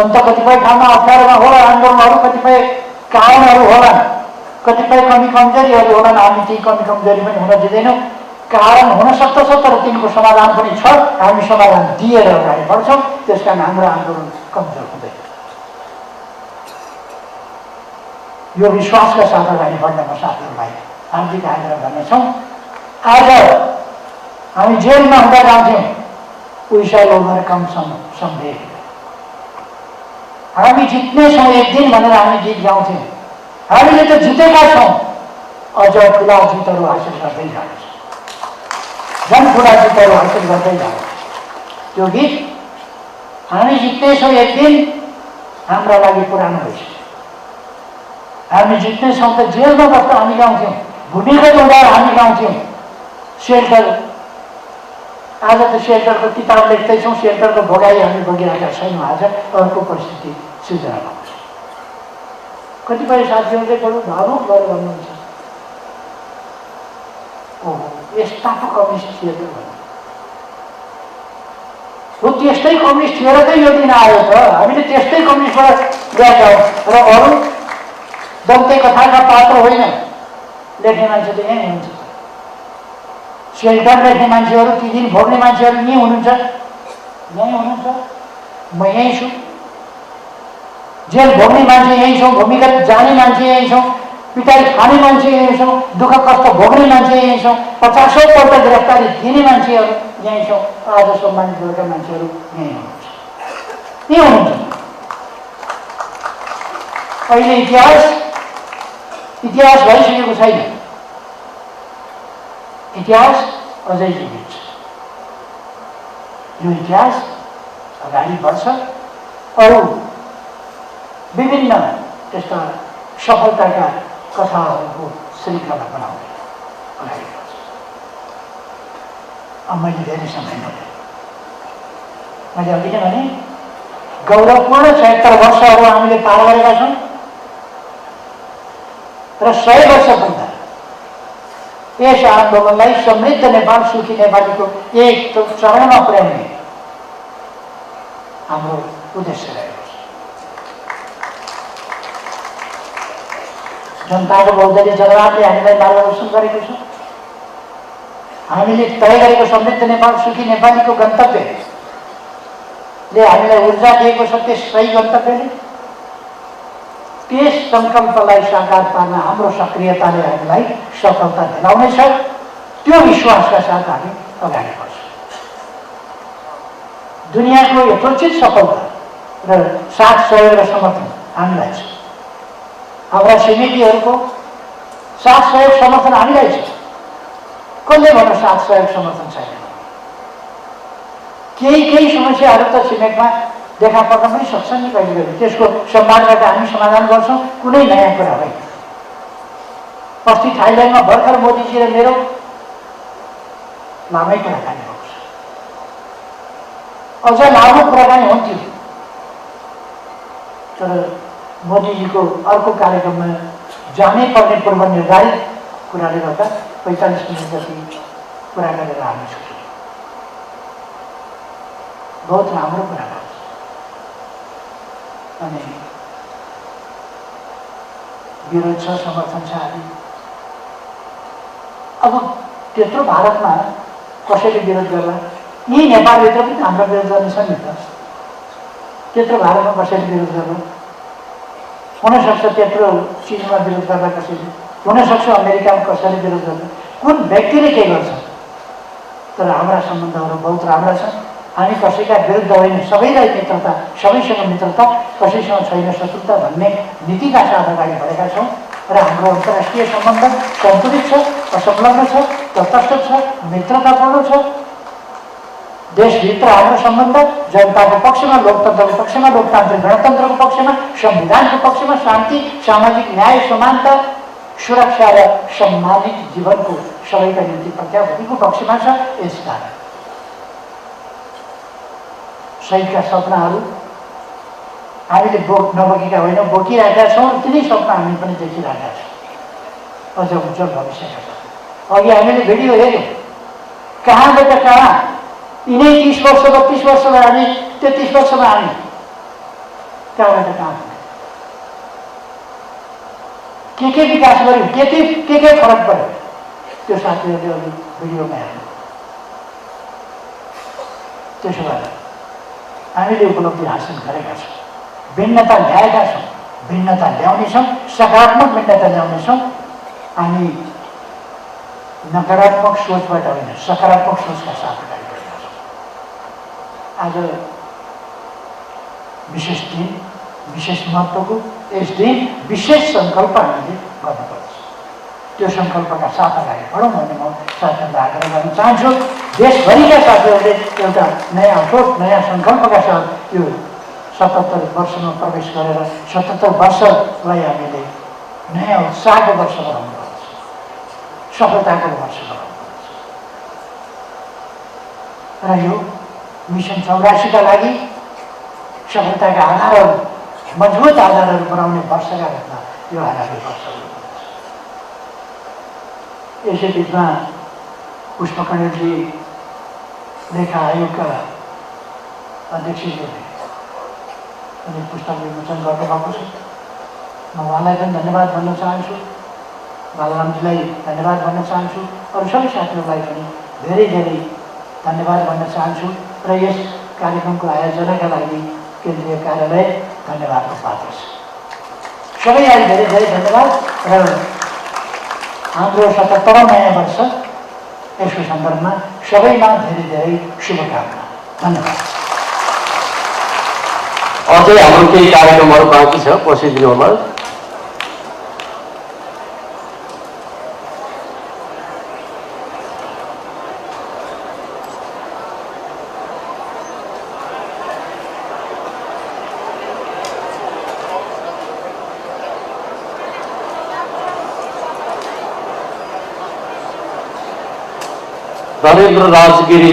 A: अन्त कतिपय ठाउँमा अप्ठ्यारोमा होला, आन्दोलनहरू, कतिपय कारणहरू होलान्, कतिपय कमी कमजोरीहरू होलान्। हामी ती कमी कमजोरी पनि हुन दिँदैनौँ। कारण हुन सक्दछ, तर तिनको समाधान पनि छ। हामी समाधान दिएर अगाडि बढ्छौँ। त्यसकारण हाम्रो आन्दोलन कमजोर हुँदैन। यो विश्वासका साथ अगाडि बढ्न म साथीहरूलाई हार्दिक आग्रह गर्नेछौँ। आज हामी जेलमा हुँदा जान्थ्यौँ, पैसा लोभर कम सम्भेद, हामी जित्नेछौँ एक दिन भनेर हामी गीत गाउँथ्यौँ। हामीले त जितेका छौँ, अझ ठुला जितहरू हासिल गर्दै जान्छ, झन् ठुला जितहरू हासिल गर्दै जान्छ। त्यो गीत हामी जित्नेछौँ एक दिन हाम्रा लागि पुरानो भइसक्यो। हामी जित्नेछौँ त जेलमा बस्दा हामी गाउँथ्यौँ, भूमिगत हुँदा हामी गाउँथ्यौँ। सेल्टर, आज त सेल्टरको किताब लेख्दैछौँ, सेल्टरको भोगाई हामी बोकिरहेका छैनौँ। आज अर्को परिस्थिति सिर्जना भएको छ। कतिपय साथीहरूले बडो भावुक गरेर भन्नुहुन्छ, ओहो यस्ता पो कम्युनिस्ट थिए त भन्नु। हो त्यस्तै कम्युनिस्ट थिएर त यो दिन आयो त। हामीले त्यस्तै कम्युनिस्टबाट ल्याएका हौँ। र अरू दन्ते कथाका पात्र होइन लेख्ने मान्छे त यहीँ हुनुहुन्छ। सेल्टर लेख्ने मान्छेहरू, ती दिन भोग्ने मान्छेहरू यहीँ हुनुहुन्छ, यहीँ हुनुहुन्छ। म यहीँ छु। जेल भोग्ने मान्छे यहीँ छौँ, भूमिगत जाने मान्छे यहीँ छौँ, पिटाइ खाने मान्छे यहीँ छौँ, दुःख कष्ट भोग्ने मान्छे यहीँ छौँ, 50औं पल्ट गिरफ्तारी दिने मान्छेहरू यहीँ छौँ। आज सम्मानित भएका मान्छेहरू यहीँ हुनुहुन्छ, यहीँ हुनुहुन्छ। अहिले इतिहास भइसकेको छैन। इतिहास अझै जीवित छ। यो इतिहास अगाडि बढ्छ। अरू विभिन्न त्यस्ता सफलताका कथाहरूको श्रृङ्खला बनाउँदै अगाडि बढ्छ। अब मैले धेरै समय नलिएँ। मैले अघि नै भने गौरवपूर्ण 76 वर्षहरू हामीले पार गरेका छौँ र 100 वर्षभन्दा यस आन्दोलनलाई समृद्ध नेपाल, सुखी नेपालीको एक चरणमा पुर्याउने हाम्रो उद्देश्य रहेको छ। जनताको बहुदलीय जनताले हामीलाई मार्गदर्शन गरेको छ। हामीले तय गरेको समृद्ध नेपाल, सुखी नेपालीको गन्तव्यले हामीलाई ऊर्जा दिएको छ। त्यस सही गन्तव्यले, त्यस सङ्कल्पलाई साकार पार्न हाम्रो सक्रियताले हामीलाई सफलता दिलाउनेछ। त्यो विश्वासका साथ हामी अगाडि बढ्छौँ। दुनियाँको यथोचित सफलता र साथ सहयोग र समर्थन हामीलाई छ। हाम्रा छिमेकीहरूको साथ सहयोग समर्थन हामीलाई छ। कसले भन्न साथ सहयोग समर्थन छैन। केही समस्याहरू त छिमेकमा देखा पर्न पनि सक्छन् नि कहिले कहिले, त्यसको सम्वादबाट हामी समाधान गर्छौँ, कुनै नयाँ कुरा होइन। अस्ति थाइल्यान्डमा भर्खर मोदीजी र मेरो लामै कुराकानी भएको छ, अझ लामो कुराकानी हुन्थ्यो, तर मोदीजीको अर्को कार्यक्रममा जानै पर्ने पूर्व निर्धारित कुराले गर्दा 45 मिनट जति कुरा गरेर हामी छुट्यौँ। बहुत राम्रो कुरा गर्छ। अनि विरोध छ, समर्थन छ आदि। अब त्यत्रो भारतमा कसैले विरोध गर्ला? यही नेपालभित्र पनि हाम्रो विरोध गर्ने छन् नि त। त्यत्रो भारतमा कसैले विरोध गर्ला? हुनसक्छ त्यत्रो चिनमा विरोध गर्दा कसैले, हुनसक्छ अमेरिकामा कसैले विरोध गर्दा, कुन व्यक्तिले के गर्छ? तर हाम्रा सम्बन्धहरू बहुत राम्रा छन्। हामी कसैका विरुद्ध होइन, सबैलाई मित्रता, सबैसँग मित्रता, कसैसँग छैन शत्रुता भन्ने नीतिका साथ अगाडि बढेका छौँ र हाम्रो अन्तर्राष्ट्रिय सम्बन्ध सन्तुलित छ, असंलग्न छ, तटस्थ छ, मित्रतापूर्ण छ। देशभित्र हाम्रो सम्बन्ध जनताको पक्षमा, लोकतन्त्रको पक्षमा, लोकतान्त्रिक गणतन्त्रको पक्षमा, संविधानको पक्षमा, शान्ति, सामाजिक न्याय, समानता, सुरक्षा र सम्मानित जीवनको सबैका निम्ति प्रत्याभूतिको पक्षमा छ। यसकारण शहीदका सपनाहरू हामीले नबोकेका होइनौँ, बोकिरहेका छौँ। तिनै सपना हामी पनि देखिरहेका छौँ, अझ उज्जवल भविष्यका सपना। अघि हामीले भिडियो हेऱ्यौँ, कहाँबाट कहाँ यिनै 30 वर्ष 32 वर्षमा हामी 33 वर्षमा हामी कहाँबाट कहाँ के विकास गर्यो, के फरक पर्यो, त्यो साथीहरूले अघि भिडियोमा हेर्नु। त्यसो भएर हामीले उपलब्धि हासिल गरेका छौँ, भिन्नता ल्याएका छौँ, भिन्नता ल्याउनेछौँ, सकारात्मक भिन्नता ल्याउनेछौँ। हामी नकारात्मक सोचबाट होइन, सकारात्मक सोचका साथ अगाडि बढेका छौँ। आज विशेष दिन, विशेष महत्त्वको यस दिन विशेष सङ्कल्प हामीले गर्नुपर्छ। त्यो सङ्कल्पका साथ अगाडि बढौँ भन्ने म साथीहरूलाई आग्रह गर्न चाहन्छु। देशभरिका साथीहरूले एउटा नयाँ अठोट, नयाँ सङ्कल्पका साथ यो 77 वर्षमा प्रवेश गरेर 77 वर्षलाई हामीले नयाँ उत्साहको वर्ष बनाउनुपर्छ, सफलताको वर्ष बनाउनुपर्छ। र यो मिसन 84 का लागि सफलताका आधारहरू, मजबुत आधारहरू बनाउने वर्षका रूपमा यो आगामी वर्ष हुनुपर्छ। यसै बिचमा पुष्प कणेलजी लेखा आयोगका अध्यक्षज्यूले अनि पुस्तक विमोचन गर्नुभएको छ। म उहाँलाई पनि धन्यवाद भन्न चाहन्छु, बालरामजीलाई धन्यवाद भन्न चाहन्छु, अरू सबै साथीहरूलाई पनि धेरै धेरै धन्यवाद भन्न चाहन्छु। र यस कार्यक्रमको आयोजनाका लागि केन्द्रीय कार्यालय धन्यवादको पात्र छ। सबैलाई धेरै धेरै धन्यवाद र हाम्रो 77औं नयाँ वर्ष यसको सन्दर्भमा सबैमा धेरै धेरै शुभकामना। धन्यवाद।
B: अझै हाम्रो केही कार्यक्रमहरू बाँकी छ, पसिदिनु होला। नरेन्द्र राजगिरी